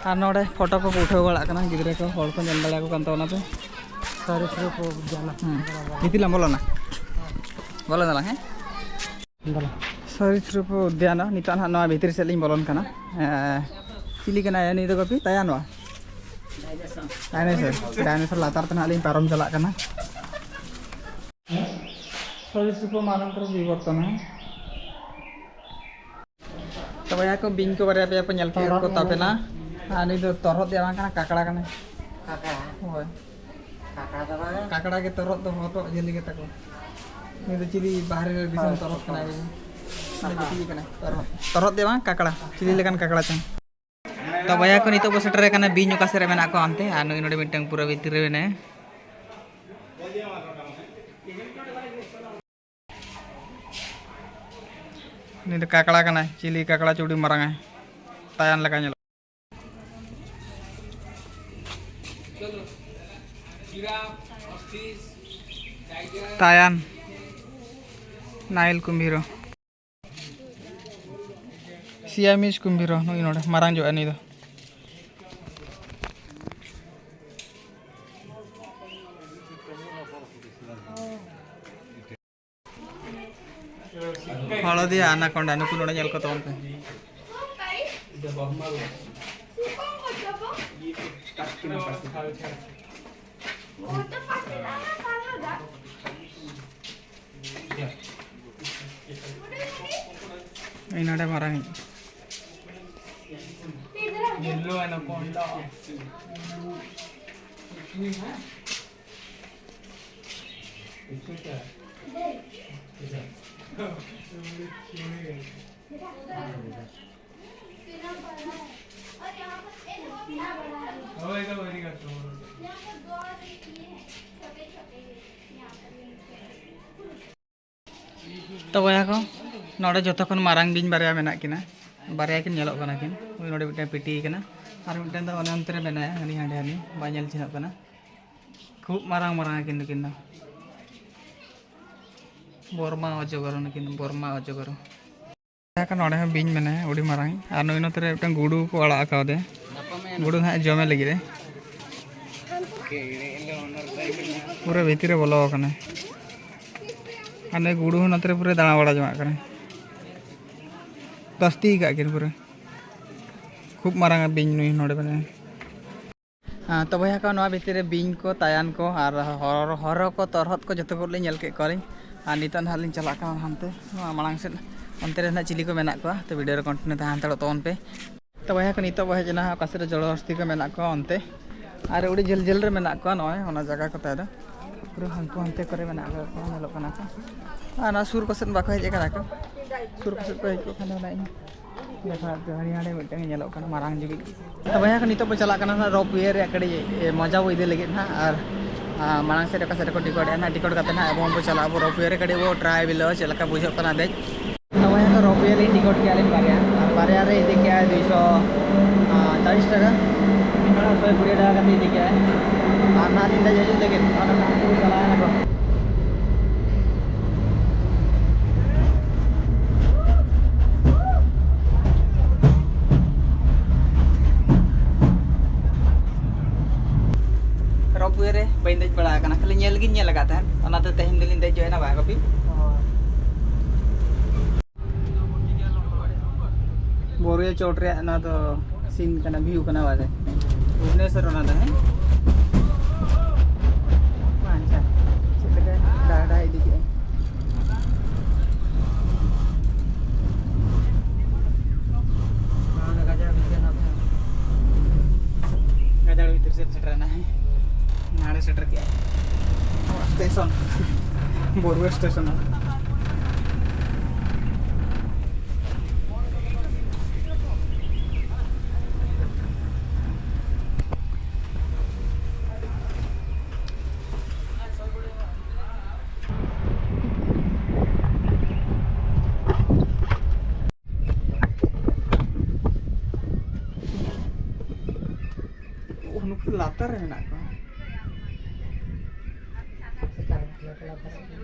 ᱟᱨ ᱱᱚᱰᱮ ᱯᱷᱳᱴᱳ ᱠᱚᱠᱚ ᱩᱴᱷᱟᱹᱣ ᱵᱟᱲᱟᱜ ᱠᱟᱱᱟ ᱜᱤᱫᱽᱨᱟᱹ ᱠᱚ, ᱦᱚᱲ ᱠᱚ ᱧᱮᱞ ᱫᱟᱲᱮᱭᱟᱠᱚ ᱠᱟᱱ ᱛᱟᱵᱚᱱᱟ ᱯᱮ᱾ ᱥᱟᱹᱨᱤ ᱥᱟᱹᱨᱤ ᱠᱚ ᱵᱩᱡᱷᱟᱹᱣ ᱮᱱᱟ᱾ ᱦᱩᱸ᱾ ᱵᱷᱤᱛᱤᱨ ᱞᱟᱝ ᱵᱚᱞᱚᱱᱟ? ᱵᱚᱞᱚ ᱫᱟᱞᱟᱝ, ᱦᱮᱸ? ᱵᱚᱞᱚ᱾ ᱥᱟᱹᱨᱤ ᱥᱨᱩᱯ ᱩᱫᱽᱫᱟᱱ, ᱱᱤᱛᱚᱜ ᱱᱟᱦᱟᱜ ᱱᱚᱣᱟ ᱵᱷᱤᱛᱤᱨ ᱥᱮᱫ ᱞᱤᱧ ᱵᱚᱞᱚᱱ ᱠᱟᱱᱟ᱾ ᱮᱸ, ᱪᱤᱞᱤ ᱠᱟᱱᱟᱭ ᱱᱩᱭ ᱫᱚ ᱜᱚᱯᱤ? ᱛᱟᱭᱟᱱᱚᱜᱼᱟ? ᱰᱟᱭᱱᱮᱥᱚᱨ᱾ ᱰᱟᱭᱱᱮᱥᱚᱨ ᱞᱟᱛᱟᱨ ᱛᱮ ᱱᱟᱦᱟᱜ ᱞᱤᱧ ᱯᱟᱨᱚᱢ ᱪᱟᱞᱟᱜ ᱠᱟᱱᱟ᱾ ᱥᱟᱹᱨᱤ ᱥᱨᱩᱯ ᱢᱟᱱᱚᱱᱛᱚᱨ ᱵᱤᱵᱚᱨᱛᱚᱱ, ᱦᱮᱸ? ᱛᱚ ᱵᱚᱭᱦᱟ ᱠᱚ, ᱵᱤᱧ ᱠᱚ ᱵᱟᱨᱭᱟ ᱯᱮᱭᱟ ᱠᱚ ᱧᱮᱞ ᱛᱚᱨᱦᱚᱫ ᱠᱚ ᱛᱟᱵᱮᱱᱟ᱾ ᱟᱨ ᱱᱩᱭ ᱫᱚ ᱛᱚᱨᱦᱚᱫ ᱫᱚ ᱵᱟᱝ ᱠᱟᱱᱟ, ᱠᱟᱠᱲᱟ ᱠᱟᱱᱟᱭ᱾ ᱠᱟᱠᱲᱟ? ᱦᱳᱭ᱾ ᱠᱟᱠᱲᱟ ᱫᱚ ᱵᱟᱝ᱾ ᱠᱟᱠᱲᱟ ᱜᱮ ᱛᱚᱨᱦᱚᱫ ᱫᱚ ᱦᱚᱴᱚᱜ ᱡᱷᱟᱹᱞᱤ ᱜᱮ ᱛᱟᱠᱚ᱾ ᱱᱩᱭ ᱫᱚ ᱪᱤᱞᱤ ᱵᱟᱦᱨᱮ ᱨᱮ ᱫᱤᱥᱚᱢ ᱦᱳᱭ᱾ ᱛᱚᱨᱦᱚᱫ ᱠᱟᱱᱟᱭ? ᱱᱩᱭ ᱫᱚ ᱪᱤᱞᱤ ᱠᱟᱱᱟᱭ? ᱛᱚᱨᱦᱚᱫ᱾ ᱛᱚᱨᱦᱚᱫ ᱫᱚ ᱵᱟᱝ, ᱠᱟᱠᱲᱟ᱾ ᱪᱤᱞᱤ ᱞᱮᱠᱟᱱ ᱠᱟᱠᱲᱟ ᱪᱚᱝ? ᱛᱚ ᱵᱚᱭᱦᱟ ᱠᱚ, ᱱᱤᱛᱚᱜ ᱵᱚ ᱥᱮᱴᱮᱨ ᱟᱠᱟᱱᱟ ᱵᱤᱧ ᱚᱠᱟ ᱥᱮᱫ ᱨᱮ ᱢᱮᱱᱟᱜ ᱠᱚᱣᱟ ᱚᱱᱛᱮ, ᱟᱨ ᱱᱩᱭ ᱱᱚᱰᱮ ᱢᱤᱫᱴᱟᱝ ᱯᱩᱨᱟᱹ ᱵᱷᱤᱛᱤᱨ ᱨᱮ ᱢᱮᱱᱟᱭᱟ᱾ ᱩᱱᱤ ᱫᱚ ᱠᱟᱠᱲᱟ ᱠᱟᱱᱟᱭ, ᱪᱤᱞᱤ ᱠᱟᱠᱲᱟ ᱪᱚ ᱟᱹᱰᱤ ᱢᱟᱨᱟᱝ ᱟᱭ, ᱛᱟᱭᱟᱱ ᱞᱮᱠᱟ ᱧᱮᱞᱚᱜ᱾ ᱛᱟᱭᱟᱱ, ᱱᱟᱭᱤᱞ ᱠᱩᱢᱵᱷᱤᱨᱚ, ᱥᱤᱭᱟᱢᱤᱡ ᱠᱩᱢᱵᱷᱤᱨᱚ, ᱱᱩᱭ ᱱᱚᱰᱮ ᱢᱟᱨᱟᱝ ᱡᱚᱜᱼᱟ ᱱᱩᱭ ᱫᱚ᱾ ᱦᱚᱞᱚᱫᱤᱭᱟ ᱟᱱᱟᱠᱚᱱᱰᱟ, ᱱᱩᱠᱩ ᱱᱚᱰᱮ ᱧᱮᱞ ᱠᱚ ᱛᱟᱵᱚᱱ ᱯᱮ᱾ ᱤᱧ ᱱᱚᱰᱮ ᱢᱟᱨᱟᱝ ᱤᱡ᱾ ᱛᱚ ᱵᱚᱭᱦᱟ ᱠᱚ, ᱱᱚᱰᱮ ᱡᱚᱛᱚ ᱠᱷᱚᱱ ᱢᱟᱨᱟᱝ ᱵᱤᱧ ᱵᱟᱨᱭᱟ ᱢᱮᱱᱟᱜ ᱠᱤᱱᱟ, ᱵᱟᱨᱭᱟ ᱠᱤᱱ ᱧᱮᱞᱚᱜ ᱠᱟᱱᱟ ᱠᱤᱱ᱾ ᱩᱱᱤ ᱱᱚᱰᱮ ᱢᱤᱫᱴᱮᱱ ᱯᱤᱴᱤ ᱠᱟᱱᱟ, ᱟᱨ ᱢᱤᱫᱴᱮᱱ ᱫᱚ ᱚᱱᱮ ᱚᱱᱛᱮ ᱨᱮ ᱢᱮᱱᱟᱭᱟ, ᱦᱟᱹᱱᱤ ᱦᱟᱸᱰᱮ, ᱦᱟᱹᱱᱤ ᱵᱟᱭ ᱧᱮᱞ ᱪᱤᱱᱦᱟᱹᱜ ᱠᱟᱱᱟ᱾ ᱠᱷᱩᱵ ᱢᱟᱨᱟᱝ ᱢᱟᱨᱟᱝ ᱟᱹᱠᱤᱱ ᱫᱚᱠᱤᱱ ᱫᱚ᱾ ᱵᱚᱨᱢᱟ ᱚᱡᱚᱜᱚᱨ, ᱱᱩᱠᱤᱱ ᱫᱚ ᱵᱚᱨᱢᱟ ᱚᱡᱚᱜᱚᱨ᱾ ᱱᱚᱰᱮ ᱦᱚᱸ ᱵᱤᱧ ᱢᱮᱱᱟᱭᱟ, ᱟᱹᱰᱤ ᱢᱟᱨᱟᱝ᱾ ᱟᱨ ᱱᱩᱭ ᱱᱚᱛᱮ ᱨᱮ ᱢᱤᱫᱴᱟᱝ ᱜᱩᱰᱩ ᱠᱚ ᱟᱲᱟᱜ ᱟᱠᱟᱫᱮ᱾ ᱜᱩᱰᱩ ᱫᱚ ᱦᱟᱸᱜ ᱡᱚᱢᱮ ᱞᱟᱹᱜᱤᱫ ᱮ᱾ ᱯᱩᱨᱟᱹ ᱵᱷᱤᱛᱤᱨ ᱨᱮ ᱵᱚᱞᱚ ᱟᱠᱟᱱᱟᱭ᱾ ᱟᱨ ᱱᱩᱭ ᱜᱩᱰᱩ ᱦᱚᱸ ᱱᱚᱛᱮ ᱨᱮ ᱯᱩᱨᱟᱹ ᱫᱟᱬᱟ ᱵᱟᱲᱟ ᱡᱚᱝᱟᱜ ᱠᱟᱱᱟᱭ᱾ ᱫᱟᱥᱛᱤ ᱟᱠᱟᱫ ᱠᱤᱱ ᱯᱩᱨᱟᱹ᱾ ᱠᱷᱩᱵ ᱢᱟᱨᱟᱝ ᱵᱤᱧ ᱱᱩᱭ ᱱᱚᱰᱮ ᱢᱮᱱᱟᱭᱟ᱾ ᱦᱮᱸ, ᱛᱚ ᱵᱚᱭᱦᱟ ᱠᱚ, ᱱᱚᱣᱟ ᱵᱷᱤᱛᱤᱨ ᱨᱮ ᱵᱤᱧ ᱠᱚ, ᱛᱟᱭᱟᱱ ᱠᱚ ᱟᱨ ᱦᱚᱨ-, ᱦᱚᱨᱚ ᱠᱚ, ᱛᱚᱨᱦᱚᱫ ᱠᱚ ᱡᱚᱛᱚ ᱠᱚᱞᱤᱧ ᱧᱮᱞ ᱠᱮᱫ ᱠᱚᱣᱟᱞᱤᱧ᱾ ᱟᱨ ᱱᱤᱛᱚᱜ ᱱᱟᱦᱟᱜ ᱞᱤᱧ ᱪᱟᱞᱟᱜ ᱠᱟᱱᱟ ᱦᱟᱱᱛᱮ, ᱱᱚᱣᱟ ᱢᱟᱲᱟᱝ ᱥᱮᱫ᱾ ᱚᱱᱛᱮ ᱨᱮ ᱱᱟᱦᱟᱜ ᱪᱤᱞᱤ ᱠᱚ ᱢᱮᱱᱟᱜ ᱠᱚᱣᱟ, ᱛᱚ ᱵᱷᱤᱰᱤᱭᱳ ᱨᱮ ᱠᱚᱱᱴᱤᱱᱤᱭᱩ ᱛᱟᱦᱮᱸ ᱦᱟᱛᱟᱲᱚᱜ ᱛᱟᱵᱚᱱ ᱯᱮ᱾ ᱛᱚ ᱵᱚᱭᱦᱟ ᱠᱚ, ᱱᱤᱛᱚᱜ ᱵᱚ ᱦᱮᱡ ᱮᱱᱟ ᱚᱠᱟ ᱥᱮᱫ ᱨᱮ ᱡᱚᱞᱚᱦᱚᱥᱛᱤ ᱠᱚ ᱢᱮᱱᱟᱜ ᱠᱚᱣᱟ ᱚᱱᱛᱮ, ᱟᱨ ᱟᱹᱰᱤ ᱡᱷᱟᱹᱞ ᱡᱷᱟᱹᱞ ᱨᱮ ᱢᱮᱱᱟᱜ ᱠᱚᱣᱟ ᱱᱚᱜᱼᱚᱭ ᱚᱱᱟ ᱡᱟᱭᱜᱟ ᱠᱚ ᱛᱟᱭ ᱫᱚ᱾ ᱯᱩᱨᱟᱹ ᱦᱟᱱᱠᱩ ᱦᱟᱱᱛᱮ ᱠᱚᱨᱮ ᱢᱮᱱᱟᱜ ᱟᱠᱟᱫ ᱠᱚᱣᱟ, ᱧᱮᱞᱚᱜ ᱠᱟᱱᱟ ᱠᱚ᱾ ᱟᱨ ᱚᱱᱟ ᱥᱩᱨ ᱠᱚ ᱥᱮᱫ ᱵᱟᱠᱚ ᱦᱮᱡ ᱟᱠᱟᱱᱟ ᱠᱚ᱾ ᱥᱩᱨ ᱠᱚ ᱥᱮᱫ ᱠᱚ ᱦᱮᱡ ᱠᱚᱜ ᱠᱷᱟᱱ ᱫᱚ ᱚᱱᱟ ᱤᱧ ᱫᱮᱠᱷᱟ ᱦᱟᱹᱱᱤ ᱦᱟᱸᱰᱮ ᱢᱤᱫᱴᱟᱝ ᱧᱮᱞᱚᱜ ᱠᱟᱱᱟ ᱢᱟᱨᱟᱝ ᱡᱤᱵᱤ᱾ ᱛᱚᱵᱮ ᱦᱟᱸᱜ ᱱᱤᱛᱚᱜ ᱵᱚ ᱪᱟᱞᱟᱜ ᱠᱟᱱᱟ ᱦᱟᱸᱜ ᱨᱳᱯ ᱣᱮ ᱨᱮ ᱠᱟᱹᱴᱤᱡ, ᱮ, ᱢᱚᱡᱟ ᱵᱚ ᱤᱫᱤ ᱞᱟᱹᱜᱤᱫ ᱦᱟᱸᱜ᱾ ᱟᱨ, ᱟ, ᱢᱟᱲᱟᱝ ᱥᱮᱫ ᱨᱮ ᱚᱠᱟ ᱥᱮᱫ ᱨᱮᱠᱚ ᱴᱤᱠᱚᱴ ᱮᱫᱼᱟ ᱦᱟᱸᱜ, ᱴᱤᱠᱚᱴ ᱠᱟᱛᱮ ᱦᱟᱸᱜ ᱟᱵᱚ ᱵᱚᱱ ᱪᱟᱞᱟᱜᱼᱟ ᱟᱵᱚ ᱨᱳᱯ ᱣᱮ ᱨᱮ, ᱠᱟᱹᱴᱤᱡ ᱵᱚ ᱴᱨᱟᱭ ᱵᱤᱞᱟᱹᱣᱟ ᱪᱮᱫ ᱞᱮᱠᱟ ᱵᱩᱡᱷᱟᱹᱜ ᱠᱟᱱᱟ ᱫᱮᱡ᱾ ᱛᱚᱵᱮ ᱦᱟᱸᱜ ᱨᱳᱯ ᱣᱮ ᱞᱤᱧ ᱴᱤᱠᱚᱴ ᱠᱮᱜᱼᱟ ᱞᱤᱧ ᱵᱟᱨᱭᱟ, ᱟᱨ ᱵᱟᱨᱭᱟ ᱨᱮ ᱤᱫᱤ ᱠᱮᱜᱼᱟᱭ ᱫᱩᱭᱥᱚ, ᱟ, ᱪᱟᱞᱤᱥ ᱴᱟᱠᱟ, ᱢᱤᱫ ᱦᱚᱲ ᱥᱚᱭ ᱠᱩᱲᱤ ᱴᱟᱠᱟ ᱠᱟᱛᱮ ᱤᱫᱤ ᱠᱮᱜᱼᱟᱭ᱾ ᱟᱨ ᱱᱟᱦᱟᱜ ᱞᱤᱧ ᱫᱮᱡ ᱦᱤᱡᱩᱜ ᱞᱟᱹᱜᱤᱫ, ᱚᱱᱟ ᱠᱷᱟᱹᱛᱤᱨ ᱪᱟᱞᱟᱣ ᱮᱱᱟ ᱠᱚ᱾ ᱨᱳᱯ ᱣᱮ ᱨᱮ ᱵᱟᱹᱧ ᱫᱮᱡ ᱵᱟᱲᱟ ᱟᱠᱟᱱᱟ, ᱠᱷᱟᱹᱞᱤ ᱧᱮᱞ ᱜᱤᱧ ᱧᱮᱞ ᱟᱠᱟᱫ ᱛᱟᱦᱮᱸᱫ, ᱚᱱᱟᱛᱮ ᱛᱮᱦᱮᱧ ᱫᱚᱞᱤᱧ ᱫᱮᱡᱚᱜ ᱮᱱᱟ ᱵᱟᱝ ᱠᱚᱯᱤ᱾ ᱵᱳᱨᱳᱭᱟ ᱪᱚᱴ ᱨᱮᱭᱟᱜ ᱱᱚᱣᱟ ᱫᱚ ᱥᱤᱱ ᱠᱟᱱᱟ, ᱵᱷᱤᱭᱩ ᱠᱟᱱᱟ ᱵᱟᱡᱮ ᱵᱷᱩᱵᱽᱱᱮᱥᱚᱨ ᱚᱱᱟ ᱫᱚ, ᱦᱮᱸ᱾ ᱟᱪᱪᱷᱟ, ᱪᱮᱫ ᱞᱮᱠᱟ ᱰᱟᱦᱰᱟ ᱤᱫᱤ ᱠᱮᱜᱼᱟ᱾ ᱜᱟᱡᱟᱲ ᱵᱷᱤᱛᱤᱨ ᱥᱮᱫ ᱥᱮᱴᱮᱨᱮᱱᱟ, ᱦᱮᱸ᱾ ᱱᱟᱲᱮ ᱥᱮᱴᱮᱨ ᱠᱮᱜᱼᱟ ᱥᱴᱮᱥᱚᱱ, ᱵᱳᱨᱳᱭᱟ ᱥᱴᱮᱥᱚᱱ᱾ ᱱᱩᱠᱩ ᱞᱟᱛᱟᱨ ᱨᱮ ᱢᱮᱱᱟᱜ ᱠᱚᱣᱟ᱾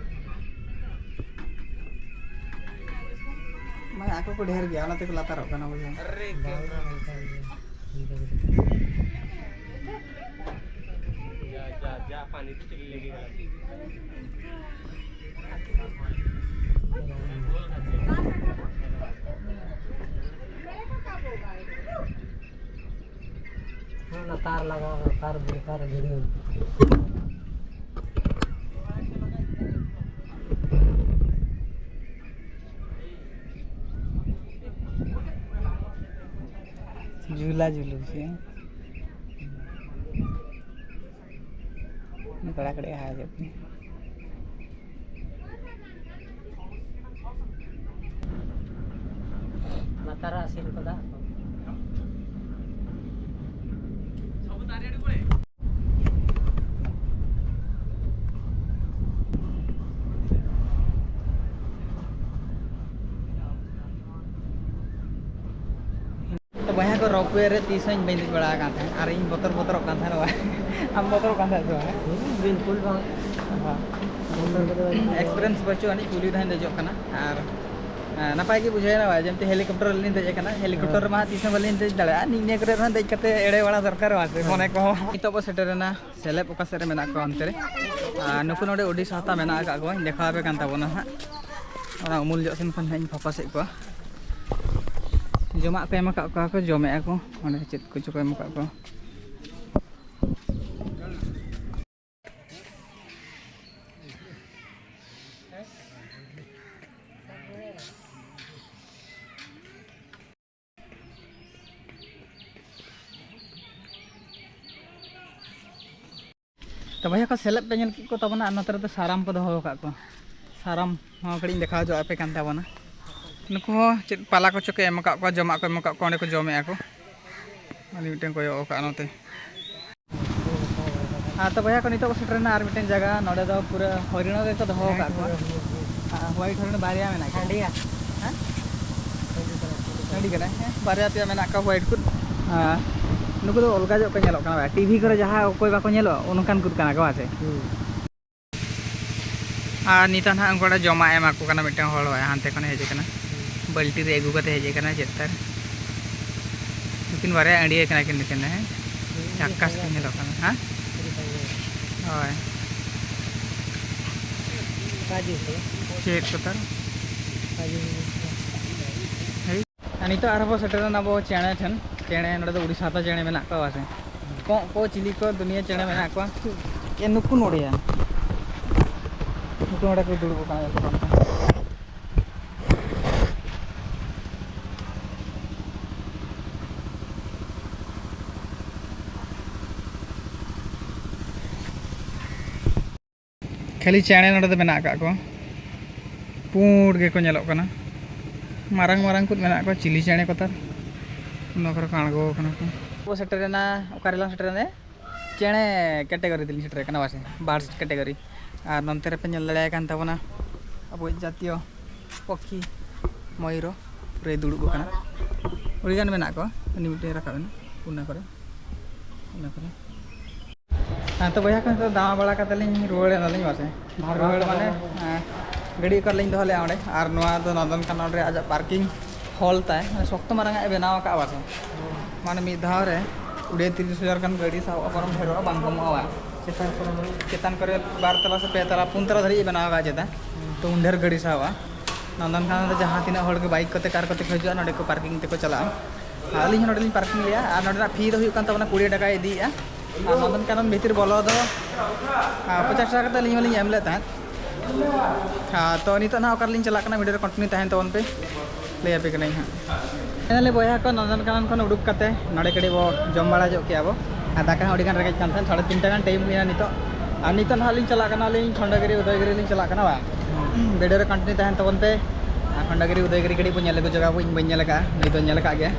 ᱢᱟᱱᱮ ᱟᱠᱚ ᱠᱚ ᱰᱷᱮᱨ ᱜᱮᱭᱟ, ᱚᱱᱟ ᱛᱮᱠᱚ ᱞᱟᱛᱟᱨᱚᱜ ᱠᱟᱱᱟ, ᱵᱩᱡᱷᱟᱹᱣ᱾ ᱚᱱᱟ ᱛᱟᱨ ᱞᱟᱜᱟᱣ, ᱛᱟᱨ, ᱛᱟᱨ ᱵᱷᱤᱲᱟᱹᱣ᱾ ᱡᱷᱩᱞᱟ ᱡᱷᱩᱞᱩ ᱥᱮ᱾ ᱠᱚᱲᱟ ᱠᱩᱲᱤ ᱦᱟᱡᱩᱜ ᱠᱟᱱᱟ᱾ ᱚᱱᱟ ᱛᱟᱨᱟᱥᱤᱧ ᱠᱚ ᱫᱟᱜ ᱠᱚ᱾ ᱛᱚ ᱵᱚᱭᱦᱟ ᱠᱚ, ᱨᱚᱯᱣᱮ ᱨᱮ ᱛᱤᱥ ᱦᱚᱸ ᱤᱧ ᱵᱟᱹᱧ ᱫᱮᱡ ᱵᱟᱲᱟ ᱟᱠᱟᱱ ᱛᱟᱦᱮᱸᱫ ᱟᱨ ᱤᱧ ᱵᱚᱛᱚᱨ ᱵᱚᱛᱚᱨᱚᱜ ᱠᱟᱱ ᱛᱟᱦᱮᱸᱫ᱾ ᱟᱢ ᱵᱚᱛᱚᱨᱚᱜ ᱠᱟᱱ ᱛᱟᱦᱮᱸᱫ ᱥᱮ ᱵᱟᱝ? ᱵᱤᱞᱠᱩᱞ ᱵᱟᱝ᱾ ᱵᱚᱛᱚᱨ ᱠᱚᱫᱚ ᱵᱟᱹᱧ ᱵᱩᱡᱷᱟᱹᱣᱟ᱾ ᱮᱠᱥᱯᱤᱨᱤᱭᱮᱱᱥ ᱵᱟᱹᱪᱩᱜ ᱟᱹᱱᱤᱡ, ᱯᱩᱭᱞᱩ ᱫᱷᱟᱣ ᱤᱧ ᱫᱮᱡᱚᱜ ᱠᱟᱱᱟ ᱟᱨ ᱦᱮᱸ, ᱱᱟᱯᱟᱭ ᱜᱮ ᱵᱩᱡᱷᱟᱹᱣ ᱮᱱᱟ ᱵᱷᱟᱭ, ᱡᱮᱢᱛᱤ ᱦᱮᱞᱤᱠᱚᱯᱴᱟᱨ ᱨᱮᱞᱤᱧ ᱫᱮᱡ ᱟᱠᱟᱱᱟ᱾ ᱦᱮᱞᱤᱠᱚᱯᱴᱟᱨ ᱨᱮᱢᱟ ᱦᱟᱸᱜ ᱛᱤᱥ ᱦᱚᱸ ᱵᱟᱹᱞᱤᱧ ᱫᱮᱡ ᱫᱟᱲᱮᱭᱟᱜᱼᱟ, ᱱᱤᱭᱟᱹ ᱠᱚᱨᱮ ᱨᱮᱦᱚᱸ ᱫᱮᱡ ᱠᱟᱛᱮ ᱮᱲᱮ ᱵᱟᱲᱟ ᱫᱚᱨᱠᱟᱨᱚᱜᱼᱟ ᱥᱮ ᱢᱚᱱᱮ ᱠᱚᱦᱚᱸ᱾ ᱱᱤᱛᱚᱜ ᱵᱚ ᱥᱮᱴᱮᱨ ᱮᱱᱟ ᱥᱮᱞᱮᱵ ᱚᱠᱟ ᱥᱮᱫ ᱨᱮ ᱢᱮᱱᱟᱜ ᱠᱚᱣᱟ ᱚᱱᱛᱮ ᱨᱮ᱾ ᱟᱨ ᱱᱩᱠᱩ ᱱᱚᱰᱮ ᱩᱰᱤᱥᱟ ᱦᱟᱛᱟ ᱢᱮᱱᱟᱜ ᱟᱠᱟᱫ ᱠᱚᱣᱟᱧ ᱫᱮᱠᱷᱟᱣ ᱟᱯᱮ ᱠᱟᱱ ᱛᱟᱵᱚᱱᱟ ᱦᱟᱸᱜ᱾ ᱚᱱᱟ ᱩᱢᱩᱞ ᱡᱚᱜ ᱥᱮᱱ ᱠᱷᱚᱱ ᱦᱟᱸᱜ ᱤᱧ ᱯᱷᱳᱠᱟᱥᱮᱫ ᱠᱚᱣᱟ᱾ ᱡᱚᱢᱟᱜ ᱠᱚ ᱮᱢ ᱟᱠᱟᱫ ᱠᱚᱣᱟ ᱠᱚ, ᱡᱚᱢᱮᱫᱼᱟ ᱠᱚ ᱚᱸᱰᱮ ᱪᱮᱫ ᱠᱚᱪᱚ ᱠᱚ ᱮᱢ ᱟᱠᱟᱫ ᱠᱚᱣᱟ᱾ ᱛᱚ ᱵᱚᱭᱦᱟ ᱠᱚ, ᱥᱮᱞᱮᱫ ᱯᱮ ᱧᱮᱞ ᱠᱮᱫ ᱠᱚ ᱛᱟᱵᱚᱱᱟ, ᱟᱨ ᱱᱚᱛᱮ ᱨᱮᱫᱚ ᱥᱟᱨᱟᱢ ᱠᱚ ᱫᱚᱦᱚ ᱟᱠᱟᱫ ᱠᱚᱣᱟ᱾ ᱥᱟᱨᱟᱢ ᱦᱚᱸ ᱠᱟᱹᱴᱤᱡ ᱤᱧ ᱫᱮᱠᱷᱟᱣ ᱦᱚᱪᱚ ᱟᱯᱮ ᱠᱟᱱ ᱛᱟᱵᱚᱱᱟ᱾ ᱱᱩᱠᱩ ᱦᱚᱸ ᱪᱮᱫ ᱯᱟᱞᱟ ᱠᱚᱪᱚ ᱠᱚ ᱮᱢ ᱟᱠᱟᱫ ᱠᱚᱣᱟ, ᱡᱚᱢᱟᱜ ᱠᱚ ᱮᱢ ᱟᱠᱟᱫ ᱠᱚᱣᱟ, ᱚᱸᱰᱮ ᱠᱚ ᱡᱚᱢᱮᱫᱼᱟ ᱠᱚ᱾ ᱟᱹᱰᱤ ᱢᱤᱫᱴᱮᱱ ᱠᱚᱭᱚᱜ ᱟᱠᱟᱫ ᱱᱚᱛᱮ᱾ ᱦᱮᱸ, ᱛᱚ ᱵᱚᱭᱦᱟ ᱠᱚ, ᱱᱤᱛᱚᱜ ᱠᱚ ᱥᱮᱴᱮᱨᱮᱱᱟ ᱟᱨ ᱢᱤᱫᱴᱮᱱ ᱡᱟᱭᱜᱟ᱾ ᱱᱚᱰᱮ ᱫᱚ ᱯᱩᱨᱟᱹ ᱦᱚᱨᱤᱱ ᱜᱮᱠᱚ ᱫᱚᱦᱚ ᱟᱠᱟᱫ ᱠᱚᱣᱟ᱾ ᱦᱮᱸ, ᱦᱳᱣᱟᱭᱤᱴ ᱦᱚᱨᱤᱱ ᱵᱟᱨᱭᱟ ᱢᱮᱱᱟᱜ ᱠᱤᱱᱟ᱾ ᱦᱮᱸ? ᱥᱟᱺᱰᱤ ᱠᱟᱱᱟ, ᱦᱮᱸ, ᱵᱟᱨᱭᱟ ᱯᱮᱭᱟ ᱢᱮᱱᱟᱜ ᱠᱚᱣᱟ ᱦᱳᱣᱟᱭᱤᱴ ᱠᱚ᱾ ᱦᱮᱸ, ᱱᱩᱠᱩ ᱫᱚ ᱚᱞᱜᱟ ᱧᱚᱜ ᱠᱚ ᱧᱮᱞᱚᱜ ᱠᱟᱱᱟ ᱵᱷᱟᱭ᱾ ᱴᱤᱵᱷᱤ ᱠᱚᱨᱮ ᱡᱟᱦᱟᱸ ᱚᱠᱚᱭ ᱵᱟᱠᱚ ᱧᱮᱞᱚᱜᱼᱟ, ᱚᱱᱠᱟᱱ ᱠᱚ ᱠᱟᱱᱟ ᱠᱚ, ᱵᱟᱝ ᱥᱮ? ᱦᱩᱸ᱾ ᱟᱨ ᱱᱤᱛᱚᱜ ᱱᱟᱦᱟᱜ ᱩᱱᱠᱩ ᱚᱸᱰᱮ ᱡᱚᱢᱟᱜ ᱮ ᱮᱢᱟ ᱠᱚ ᱠᱟᱱᱟ ᱢᱤᱫᱴᱟᱝ ᱦᱚᱲ, ᱦᱚᱲ ᱦᱟᱱᱛᱮ ᱠᱷᱚᱱᱮ ᱦᱮᱡ ᱟᱠᱟᱱᱟ᱾ ᱦᱩᱸ᱾ ᱵᱟᱹᱞᱴᱤ ᱨᱮ ᱟᱹᱜᱩ ᱠᱟᱛᱮ ᱦᱮᱡ ᱟᱠᱟᱱᱟ ᱪᱮᱫ ᱛᱟᱨ᱾ ᱱᱩᱠᱤᱱ ᱵᱟᱨᱭᱟ ᱟᱹᱲᱤᱭᱟᱹ ᱠᱟᱱᱟ ᱠᱤᱱ ᱱᱩᱠᱤᱱ ᱫᱚ, ᱦᱮᱸ? ᱦᱩᱸ, ᱡᱷᱟᱠᱟᱥ ᱠᱤᱱ ᱧᱮᱞᱚᱜ ᱠᱟᱱᱟ, ᱦᱮᱸ? ᱦᱳᱭ᱾ ᱪᱮᱫ ᱠᱚ ᱛᱟᱨ? ᱦᱮᱸ᱾ ᱟᱨ ᱱᱤᱛᱚᱜ ᱟᱨᱦᱚᱸ ᱵᱚ ᱥᱮᱴᱮᱨᱮᱱᱟ ᱟᱵᱚ ᱪᱮᱬᱮ ᱴᱷᱮᱱ᱾ ᱪᱮᱬᱮ, ᱱᱚᱰᱮ ᱫᱚ ᱩᱲᱤᱥᱥᱟ ᱦᱟᱛᱟ ᱪᱮᱬᱮ ᱢᱮᱱᱟᱜ ᱠᱚᱣᱟ ᱥᱮ? ᱠᱚᱸᱜ ᱠᱚ, ᱪᱤᱞᱤ ᱠᱚ, ᱫᱩᱱᱤᱭᱟᱹ ᱪᱮᱬᱮ ᱢᱮᱱᱟᱜ ᱠᱚᱣᱟ᱾ ᱮ, ᱱᱩᱠᱩ ᱱᱚᱰᱮᱭᱟ᱾ ᱱᱩᱠᱩ ᱱᱚᱰᱮ ᱠᱚ ᱫᱩᱲᱩᱵ ᱟᱠᱟᱱᱟ ᱡᱚᱛᱚ ᱦᱚᱲ ᱠᱚ᱾ ᱠᱷᱟᱹᱞᱤ ᱪᱮᱬᱮ ᱱᱚᱰᱮ ᱫᱚ ᱢᱮᱱᱟᱜ ᱟᱠᱟᱫ ᱠᱚᱣᱟ, ᱯᱩᱸᱰ ᱜᱮᱠᱚ ᱧᱮᱞᱚᱜ ᱠᱟᱱᱟ᱾ ᱢᱟᱨᱟᱝ ᱢᱟᱨᱟᱝ ᱠᱚ ᱢᱮᱱᱟᱜ ᱠᱚᱣᱟ, ᱪᱤᱞᱤ ᱪᱮᱬᱮ ᱠᱚ ᱛᱟᱨ, ᱚᱱᱟ ᱠᱚᱨᱮ ᱠᱚ ᱟᱬᱜᱚ ᱟᱠᱟᱱᱟ ᱠᱚ᱾ ᱵᱚ ᱥᱮᱴᱮᱨᱮᱱᱟ, ᱚᱠᱟ ᱨᱮᱞᱟᱝ ᱥᱮᱴᱮᱨᱮᱱᱟ? ᱪᱮᱬᱮ ᱠᱮᱴᱮᱜᱚᱨᱤ ᱛᱮᱞᱤᱧ ᱥᱮᱴᱮᱨ ᱟᱠᱟᱱᱟ, ᱵᱟᱥᱮ, ᱵᱟᱨᱰᱥ ᱠᱮᱴᱮᱜᱚᱨᱤ᱾ ᱟᱨ ᱱᱚᱱᱛᱮ ᱨᱮᱯᱮ ᱧᱮᱞ ᱫᱟᱲᱮᱭᱟᱭ ᱠᱟᱱ ᱛᱟᱵᱚᱱᱟ ᱟᱵᱚᱭᱤᱡ ᱡᱟᱛᱤᱭᱚ ᱯᱚᱠᱷᱤ ᱢᱚᱭᱩᱨᱚ, ᱯᱩᱨᱟᱹᱭ ᱫᱩᱲᱩᱵ ᱟᱠᱟᱱᱟ᱾ ᱟᱹᱰᱤᱜᱟᱱ ᱢᱮᱱᱟᱜ ᱠᱚᱣᱟ, ᱩᱱᱤ ᱢᱤᱫᱴᱮᱱ ᱨᱟᱠᱟᱵ ᱮᱱᱟ ᱚᱱᱟ ᱠᱚᱨᱮ, ᱚᱱᱟ ᱠᱚᱨᱮ᱾ ᱦᱮᱸ, ᱛᱚ ᱵᱚᱭᱦᱟ ᱠᱚ, ᱱᱤᱛᱚᱜ ᱫᱟᱬᱟ ᱵᱟᱲᱟ ᱠᱟᱛᱮ ᱞᱤᱧ ᱨᱩᱣᱟᱹᱲ ᱮᱱᱟᱞᱤᱧ ᱵᱟᱥᱮ᱾ ᱨᱩᱣᱟᱹᱲ ᱢᱟᱱᱮ, ᱦᱮᱸ, ᱜᱟᱹᱰᱤ ᱚᱠᱟ ᱨᱮᱞᱤᱧ ᱫᱚᱦᱚ ᱞᱮᱫᱼᱟ ᱚᱸᱰᱮ, ᱟᱨ ᱱᱚᱣᱟ ᱫᱚ ᱱᱚᱱᱫᱚᱱ ᱠᱟᱱᱚᱱ ᱨᱮ ᱟᱡᱟᱜ ᱯᱟᱨᱠᱤᱝ ᱦᱚᱞ ᱛᱟᱭ, ᱢᱟᱱᱮ ᱥᱚᱠᱛᱚ ᱢᱟᱨᱟᱝ ᱟᱜ ᱮ ᱵᱮᱱᱟᱣ ᱟᱠᱟᱫᱼᱟ ᱵᱟᱥᱮ᱾ ᱢᱟᱱᱮ ᱢᱤᱫ ᱫᱷᱟᱣ ᱨᱮ ᱠᱩᱲᱤ ᱛᱤᱨᱤᱥ ᱦᱟᱡᱟᱨ ᱜᱟᱱ ᱜᱟᱹᱰᱤ ᱥᱟᱦᱚᱵᱼᱟ, ᱵᱚᱨᱚᱝ ᱰᱷᱮᱨᱚᱜᱼᱟ, ᱵᱟᱝ ᱠᱚᱢᱚᱜᱼᱟ᱾ ᱪᱮᱛᱟᱱ ᱠᱚᱨᱮ ᱢᱟᱱᱮ ᱪᱮᱛᱟᱱ ᱠᱚᱨᱮ ᱵᱟᱨ ᱛᱟᱞᱟ ᱥᱮ ᱯᱮ ᱛᱟᱞᱟ, ᱯᱩᱱ ᱛᱟᱞᱟ ᱫᱷᱟᱹᱨᱤᱡ ᱮ ᱵᱮᱱᱟᱣ ᱟᱠᱟᱫᱼᱟ ᱪᱮᱛᱟᱱ᱾ ᱛᱚ ᱩᱱ ᱰᱷᱮᱨ ᱜᱟᱹᱰᱤ ᱥᱟᱦᱚᱵᱼᱟ᱾ ᱱᱚᱱᱫᱚᱱ ᱠᱟᱱᱚᱱ ᱨᱮ ᱡᱟᱦᱟᱸ ᱛᱤᱱᱟᱹᱜ ᱦᱚᱲ ᱜᱮ ᱵᱟᱭᱤᱠ ᱠᱚᱛᱮ, ᱠᱟᱨ ᱠᱚᱛᱮ ᱠᱚ ᱦᱤᱡᱩᱜᱼᱟ, ᱱᱚᱸᱰᱮ ᱠᱚ ᱯᱟᱨᱠᱤᱝ ᱛᱮᱠᱚ ᱪᱟᱞᱟᱜᱼᱟ᱾ ᱟᱨ ᱟᱹᱞᱤᱧ ᱦᱚᱸ ᱱᱚᱸᱰᱮ ᱞᱤᱧ ᱯᱟᱨᱠᱤᱝ ᱞᱮᱜᱼᱟ᱾ ᱟᱨ ᱱᱚᱸᱰᱮᱱᱟᱜ ᱯᱷᱤ ᱫᱚ ᱦᱩᱭᱩᱜ ᱠᱟᱱ ᱛᱟᱵᱚᱱᱟ ᱠᱩᱲᱤ ᱴᱟᱠᱟ ᱤᱫᱤᱭᱮᱫᱼᱟ᱾ ᱟᱨ ᱱᱚᱱᱫᱚᱱ ᱠᱟᱱᱚᱱ ᱵᱷᱤᱛᱤᱨ ᱵᱚᱞᱚ ᱫᱚ, ᱟᱨ, ᱯᱚᱪᱟᱥ ᱴᱟᱠᱟ ᱠᱟᱛᱮ ᱟᱹᱞᱤᱧ ᱦᱚᱸᱞᱤᱧ ᱮᱢ ᱞᱮᱫ ᱛᱟᱦᱮᱸᱫ᱾ ᱟᱨ ᱛᱚ ᱱᱤᱛᱚᱜ ᱱᱟᱦᱟᱜ ᱚᱠᱟ ᱨᱮᱞᱤᱧ ᱪᱟᱞᱟᱜ ᱠᱟᱱᱟ, ᱵᱷᱤᱰᱤᱭᱳ ᱨᱮ ᱠᱚᱱᱴᱤᱱᱤᱭᱩ ᱛᱟᱦᱮᱱ ᱛᱟᱵᱚᱱ ᱯᱮ, ᱞᱟᱹᱭ ᱟᱯᱮ ᱠᱟᱹᱱᱟᱹᱧ ᱦᱟᱸᱜ᱾ ᱯᱷᱟᱭᱱᱟᱞᱤ ᱵᱚᱭᱦᱟ ᱠᱚ, ᱱᱚᱱᱫᱚᱱ ᱠᱟᱱᱚᱱ ᱠᱷᱚᱱ ᱩᱰᱩᱠ ᱠᱟᱛᱮ ᱱᱚᱰᱮ ᱠᱟᱹᱴᱤᱡ ᱵᱚ ᱡᱚᱢ ᱵᱟᱲᱟ ᱧᱚᱜ ᱠᱮᱜᱼᱟ ᱵᱚ᱾ ᱟᱨ ᱫᱟᱠᱟ ᱦᱚᱸ ᱟᱹᱰᱤ ᱜᱟᱱ ᱨᱮᱸᱜᱮᱡ ᱠᱟᱱ ᱛᱟᱦᱮᱸᱫ, ᱥᱟᱲᱮ ᱛᱤᱱ ᱴᱟ ᱜᱟᱱ ᱴᱟᱭᱤᱢ ᱦᱩᱭᱱᱟ ᱱᱤᱛᱚᱜ᱾ ᱟᱨ ᱱᱤᱛᱚᱜ ᱱᱟᱦᱟᱜ ᱞᱤᱧ ᱪᱟᱞᱟᱜ ᱠᱟᱱᱟ, ᱟᱹᱞᱤᱧ ᱠᱷᱚᱱᱰᱚᱜᱤᱨᱤ ᱩᱫᱚᱭᱜᱤᱨᱤ ᱞᱤᱧ ᱪᱟᱞᱟᱜ ᱠᱟᱱᱟ ᱵᱟᱝ᱾ ᱵᱷᱤᱰᱤᱭᱳ ᱨᱮ ᱠᱚᱱᱴᱤᱱᱤᱭᱩ ᱛᱟᱦᱮᱱ ᱛᱟᱵᱚᱱ ᱯᱮ᱾ ᱟᱨ ᱠᱷᱚᱱᱰᱚᱜᱤᱨᱤ ᱩᱫᱚᱭᱜᱤᱨᱤ ᱠᱟᱹᱴᱤᱡ ᱵᱚᱱ ᱧᱮᱞ ᱟᱹᱜᱩ ᱡᱟᱭᱜᱟ ᱵᱚ, ᱤᱧ ᱵᱟᱹᱧ ᱧᱮᱞ ᱟᱠᱟᱫ ᱜᱮᱭᱟ᱾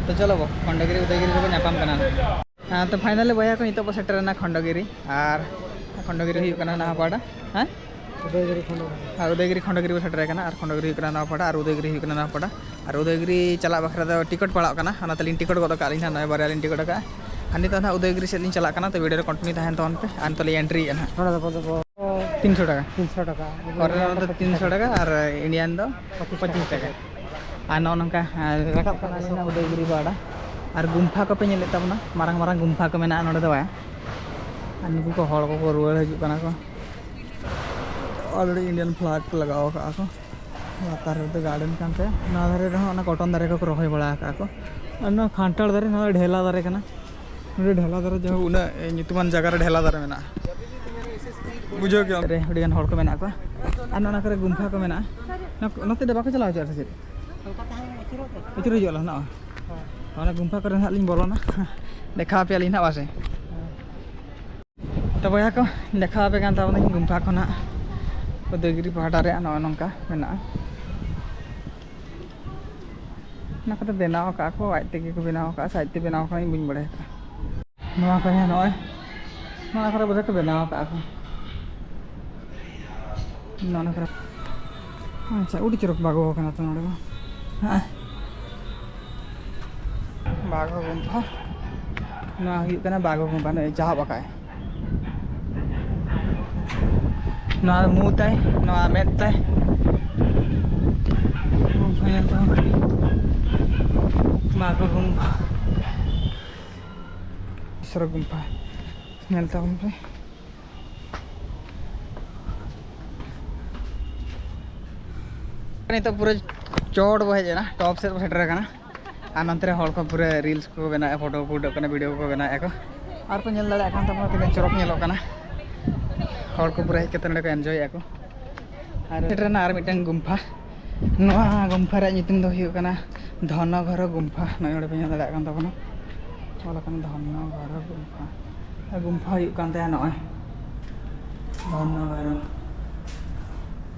ᱛᱚ ᱪᱚᱞᱚ ᱵᱚ, ᱠᱷᱚᱱᱰᱚᱜᱤᱨᱤ ᱩᱫᱚᱭᱜᱤᱨᱤ ᱨᱮᱵᱚ ᱧᱟᱯᱟᱢ ᱠᱟᱱᱟ᱾ ᱦᱮᱸ, ᱛᱚ ᱯᱷᱟᱭᱱᱟᱞᱤ ᱵᱚᱭᱦᱟ ᱠᱚ, ᱱᱤᱛᱚᱜ ᱵᱚ ᱥᱮᱴᱮᱨᱮᱱᱟ ᱠᱷᱚᱱᱰᱚᱜᱤᱨᱤ᱾ ᱟᱨ ᱠᱷᱚᱱᱰᱚᱜᱤᱨᱤ ᱦᱩᱭᱩᱜ ᱠᱟᱱᱟ ᱱᱟᱣᱟ ᱯᱟᱦᱴᱟ᱾ ᱦᱮᱸ? ᱩᱫᱚᱭᱜᱤᱨᱤ ᱠᱷᱚᱱᱰᱚᱜᱤᱨᱤ᱾ ᱟᱨ ᱩᱫᱚᱭᱜᱤᱨᱤ ᱠᱷᱚᱱᱰᱚᱜᱤᱨᱤ ᱵᱚ ᱥᱮᱴᱮᱨ ᱟᱠᱟᱱᱟ, ᱟᱨ ᱠᱷᱚᱱᱰᱚᱜᱤᱨᱤ ᱦᱩᱭᱩᱜ ᱠᱟᱱᱟ ᱱᱟᱣᱟ ᱯᱟᱦᱴᱟ, ᱟᱨ ᱩᱫᱚᱭᱜᱤᱨᱤ ᱦᱩᱭᱩᱜ ᱠᱟᱱᱟ ᱱᱟᱣᱟ ᱯᱟᱦᱴᱟ᱾ ᱟᱨ ᱩᱫᱚᱭᱜᱤᱨᱤ ᱪᱟᱞᱟᱜ ᱵᱟᱠᱷᱨᱟ ᱫᱚ ᱴᱤᱠᱤᱴ ᱯᱟᱲᱟᱜ ᱠᱟᱱᱟ, ᱚᱱᱟᱛᱮ ᱞᱤᱧ ᱴᱤᱠᱤᱴ ᱜᱚᱫ ᱟᱠᱟᱫ ᱞᱤᱧ ᱦᱟᱸᱜ, ᱱᱚᱜᱼᱚᱭ ᱵᱟᱨᱭᱟ ᱞᱤᱧ ᱴᱤᱠᱤᱴ ᱟᱠᱟᱫᱼᱟ᱾ ᱟᱨ ᱱᱤᱛᱚᱜ ᱱᱟᱦᱟᱜ ᱩᱫᱚᱭᱜᱤᱨᱤ ᱥᱮᱫ ᱞᱤᱧ ᱪᱟᱞᱟᱜ ᱠᱟᱱᱟ, ᱛᱚ ᱵᱷᱤᱰᱤᱭᱳ ᱨᱮ ᱠᱚᱱᱴᱤᱱᱤᱭᱩ ᱛᱟᱦᱮᱱ ᱛᱟᱵᱚᱱ ᱯᱮ᱾ ᱟᱨ ᱱᱤᱛᱚᱜ ᱞᱤᱧ ᱮᱱᱴᱨᱤᱭᱮᱫᱼᱟ ᱱᱟᱦᱟᱜ᱾ ᱱᱚᱰᱮ ᱫᱚ ᱵᱚᱞᱚ ᱫᱚ ᱛᱤᱱᱥᱚ ᱴᱟᱠᱟ᱾ ᱛᱤᱱᱥᱚ ᱴᱟᱠᱟ᱾ ᱯᱷᱚᱨᱮᱱᱟᱨ ᱫᱚ ᱛᱤᱱᱥᱚ ᱴᱟᱠᱟ ᱟᱨ ᱤᱱᱰᱤᱭᱟᱱ ᱫᱚ ᱯᱚᱸᱪᱤᱥ ᱴᱟᱠᱟ᱾ ᱟᱨ ᱱᱚᱜᱼᱚ ᱱᱚᱝᱠᱟ, ᱦᱮᱸ, ᱨᱟᱠᱟᱵ ᱠᱟᱱᱟ ᱟᱹᱞᱤᱧᱟᱜ ᱩᱫᱚᱭᱜᱤᱨᱤ ᱯᱟᱦᱴᱟ᱾ ᱟᱨ ᱜᱩᱢᱯᱷᱟ ᱠᱚᱯᱮ ᱧᱮᱞᱮᱫ ᱛᱟᱵᱚᱱᱟ, ᱢᱟᱨᱟᱝ ᱢᱟᱨᱟᱝ ᱜᱩᱢᱯᱷᱟ ᱠᱚ ᱢᱮᱱᱟᱜᱼᱟ ᱱᱚᱰᱮ ᱫᱚ ᱵᱟᱝ᱾ ᱟᱨ ᱱᱩᱠᱩ ᱠᱚ ᱦᱚᱲ ᱠᱚᱠᱚ ᱨᱩᱣᱟᱹᱲ ᱦᱤᱡᱩᱜ ᱠᱟᱱᱟ ᱠᱚ᱾ Already Indian flag ᱠᱚ ᱞᱟᱜᱟᱣ ᱟᱠᱟᱫᱼᱟ ᱠᱚ᱾ ᱞᱟᱛᱟᱨ ᱨᱮᱫᱚ garden ᱠᱟᱱ ᱛᱟᱭᱟ᱾ ᱱᱚᱣᱟ ᱫᱷᱟᱨᱮ ᱨᱮᱦᱚᱸ ᱚᱱᱟ ᱠᱚᱴᱚᱱ ᱫᱟᱨᱮ ᱠᱚᱠᱚ ᱨᱚᱦᱚᱭ ᱵᱟᱲᱟ ᱟᱠᱟᱫᱼᱟ ᱠᱚ᱾ ᱟᱨ ᱱᱚᱣᱟ ᱠᱟᱱᱴᱷᱟᱲ ᱫᱟᱨᱮ, ᱱᱚᱣᱟ ᱫᱚ ᱰᱷᱮᱞᱟ ᱫᱟᱨᱮ ᱠᱟᱱᱟ᱾ ᱱᱚᱰᱮ ᱰᱷᱮᱞᱟ ᱫᱟᱨᱮ, ᱡᱟᱦᱟᱸ ᱩᱱᱟᱹᱜ ᱧᱩᱛᱩᱢᱟᱱ ᱡᱟᱭᱜᱟ ᱨᱮ ᱰᱷᱮᱞᱟ ᱫᱟᱨᱮ ᱢᱮᱱᱟᱜᱼᱟ᱾ ᱵᱩᱡᱷᱟᱹᱣ ᱠᱮᱫᱟᱢ? ᱨᱮ ᱟᱹᱰᱤᱜᱟᱱ ᱦᱚᱲ ᱠᱚ ᱢᱮᱱᱟᱜ ᱠᱚᱣᱟ᱾ ᱟᱨ ᱱᱚᱜᱼᱚ ᱱᱚᱣᱟ ᱠᱚᱨᱮ ᱜᱩᱢᱯᱷᱟ ᱠᱚ ᱢᱮᱱᱟᱜᱼᱟ᱾ ᱱᱚᱣᱟ, ᱱᱚᱛᱮ ᱫᱚ ᱵᱟᱠᱚ ᱪᱟᱞᱟᱣ ᱦᱚᱪᱚᱜᱼᱟ ᱥᱮ ᱪᱮᱫ? ᱟᱹᱪᱩᱨ ᱦᱤᱡᱩᱜ ᱟᱞᱮ ᱱᱚᱜᱼᱚᱭ᱾ ᱚᱱᱟ ᱜᱩᱢᱯᱷᱟ ᱠᱚᱨᱮ ᱱᱟᱦᱟᱜ ᱞᱤᱧ ᱵᱚᱞᱚᱱᱟ᱾ ᱫᱮᱠᱷᱟᱣ ᱟᱯᱮᱭᱟᱞᱤᱧ ᱱᱟᱦᱟᱜ, ᱵᱟᱥᱮ? ᱛᱚ ᱵᱚᱭᱦᱟ ᱠᱚ, ᱫᱮᱠᱷᱟᱣ ᱟᱯᱮ ᱠᱟᱱ ᱛᱟᱵᱚᱱᱟᱹᱧ ᱜᱩᱢᱯᱷᱟ ᱠᱷᱚᱱᱟᱜ ᱩᱫᱚᱭᱜᱤᱨᱤ ᱯᱟᱦᱴᱟ ᱨᱮᱭᱟᱜ ᱱᱚᱜᱼᱚ ᱱᱚᱝᱠᱟ ᱢᱮᱱᱟᱜᱼᱟ᱾ ᱚᱱᱟ ᱠᱚᱫᱚ ᱵᱮᱱᱟᱣ ᱟᱠᱟᱫᱼᱟ ᱠᱚ, ᱟᱡ ᱛᱮᱜᱮ ᱠᱚ ᱵᱮᱱᱟᱣ ᱟᱠᱟᱫᱼᱟ ᱥᱮ ᱟᱡ ᱛᱮ ᱵᱮᱱᱟᱣ ᱟᱠᱟᱱᱟ, ᱤᱧ ᱵᱟᱹᱧ ᱵᱟᱲᱟᱭ ᱟᱠᱟᱫᱼᱟ᱾ ᱱᱚᱣᱟ ᱠᱚ, ᱦᱮᱸ, ᱱᱚᱜᱼᱚᱭ ᱱᱚᱣᱟ ᱠᱚᱨᱮ ᱵᱚᱞᱮ ᱠᱚ ᱵᱮᱱᱟᱣ ᱟᱠᱟᱫᱼᱟ ᱠᱚ᱾ ᱱᱚᱣᱟ ᱠᱚᱨᱮ, ᱟᱪᱪᱷᱟ, ᱟᱹᱰᱤ ᱪᱚᱨᱚᱠ ᱵᱟᱜᱚ ᱠᱟᱱᱟ ᱛᱚ ᱱᱚᱰᱮ ᱢᱟ᱾ ᱦᱮᱸ, ᱵᱟᱜᱚ ᱜᱩᱢᱯᱷᱟ᱾ ᱱᱚᱣᱟ ᱦᱩᱭᱩᱜ ᱠᱟᱱᱟ ᱵᱟᱜᱚ ᱜᱩᱢᱯᱷᱟ, ᱱᱚᱜᱼᱚᱭ ᱪᱟᱦᱟᱵ ᱟᱠᱟᱫᱼᱟᱭ᱾ ᱱᱚᱣᱟ ᱢᱩ ᱛᱟᱭ, ᱱᱚᱣᱟ ᱢᱮᱫ ᱛᱟᱭ᱾ ᱜᱩᱢᱯᱷᱟ ᱧᱮᱞ ᱛᱟᱵᱚᱱ ᱯᱮ᱾ ᱵᱟᱜᱚ ᱜᱩᱢᱯᱷᱟ᱾ ᱥᱚᱨᱚᱜ ᱜᱩᱢᱯᱷᱟ ᱧᱮᱞ ᱛᱟᱵᱚᱱ ᱯᱮ᱾ ᱱᱤᱛᱚᱜ ᱯᱩᱨᱟᱹ ᱪᱚᱴ ᱵᱚ ᱦᱮᱡ ᱮᱱᱟ, ᱴᱚᱯ ᱥᱮᱫ ᱵᱚ ᱥᱮᱴᱮᱨ ᱟᱠᱟᱱᱟ᱾ ᱟᱨ ᱱᱚᱱᱛᱮ ᱨᱮ ᱦᱚᱲ ᱠᱚ ᱯᱩᱨᱟᱹ ᱨᱤᱞᱥ ᱠᱚ ᱵᱮᱱᱟᱣᱮᱫᱼᱟ, ᱯᱷᱳᱴᱳ ᱠᱚ ᱩᱰᱩᱠ ᱠᱟᱱᱟ, ᱵᱷᱤᱰᱤᱭᱳ ᱠᱚ ᱵᱮᱱᱟᱣᱮᱫᱼᱟ ᱠᱚ᱾ ᱟᱨ ᱠᱚ ᱧᱮᱞ ᱫᱟᱲᱮᱭᱟᱜ ᱠᱟᱱ ᱛᱟᱵᱚᱱᱟ ᱛᱤᱱᱟᱹᱜ ᱪᱚᱨᱚᱠ ᱧᱮᱞᱚᱜ ᱠᱟᱱᱟ᱾ ᱦᱚᱲ ᱠᱚ ᱯᱩᱨᱟᱹ ᱦᱮᱡ ᱠᱟᱛᱮ ᱱᱚᱰᱮ ᱠᱚ ᱮᱱᱡᱚᱭᱮᱫᱼᱟ ᱠᱚ᱾ ᱟᱨ ᱥᱮᱴᱮᱨ ᱮᱱᱟ ᱟᱨ ᱢᱤᱫᱴᱟᱝ ᱜᱩᱢᱯᱷᱟ᱾ ᱱᱚᱣᱟ ᱜᱩᱢᱯᱷᱟ ᱨᱮᱭᱟᱜ ᱧᱩᱛᱩᱢ ᱫᱚ ᱦᱩᱭᱩᱜ ᱠᱟᱱᱟ ᱫᱷᱚᱱᱚᱜᱷᱚᱨᱚ ᱜᱩᱢᱯᱷᱟ᱾ ᱱᱚᱜᱼᱚᱭ ᱱᱚᱰᱮ ᱯᱮ ᱧᱮᱞ ᱫᱟᱲᱮᱭᱟᱜ ᱠᱟᱱ ᱛᱟᱵᱚᱱᱟ, ᱚᱞ ᱟᱠᱟᱱᱟ ᱫᱷᱚᱱᱚᱜᱷᱚᱨᱚ ᱜᱩᱢᱯᱷᱟ᱾ ᱟᱨ ᱜᱩᱢᱯᱷᱟ ᱦᱩᱭᱩᱜ ᱠᱟᱱ ᱛᱟᱭᱟ ᱱᱚᱜᱼᱚᱭ ᱫᱷᱚᱱᱚᱜᱷᱚᱨᱚ᱾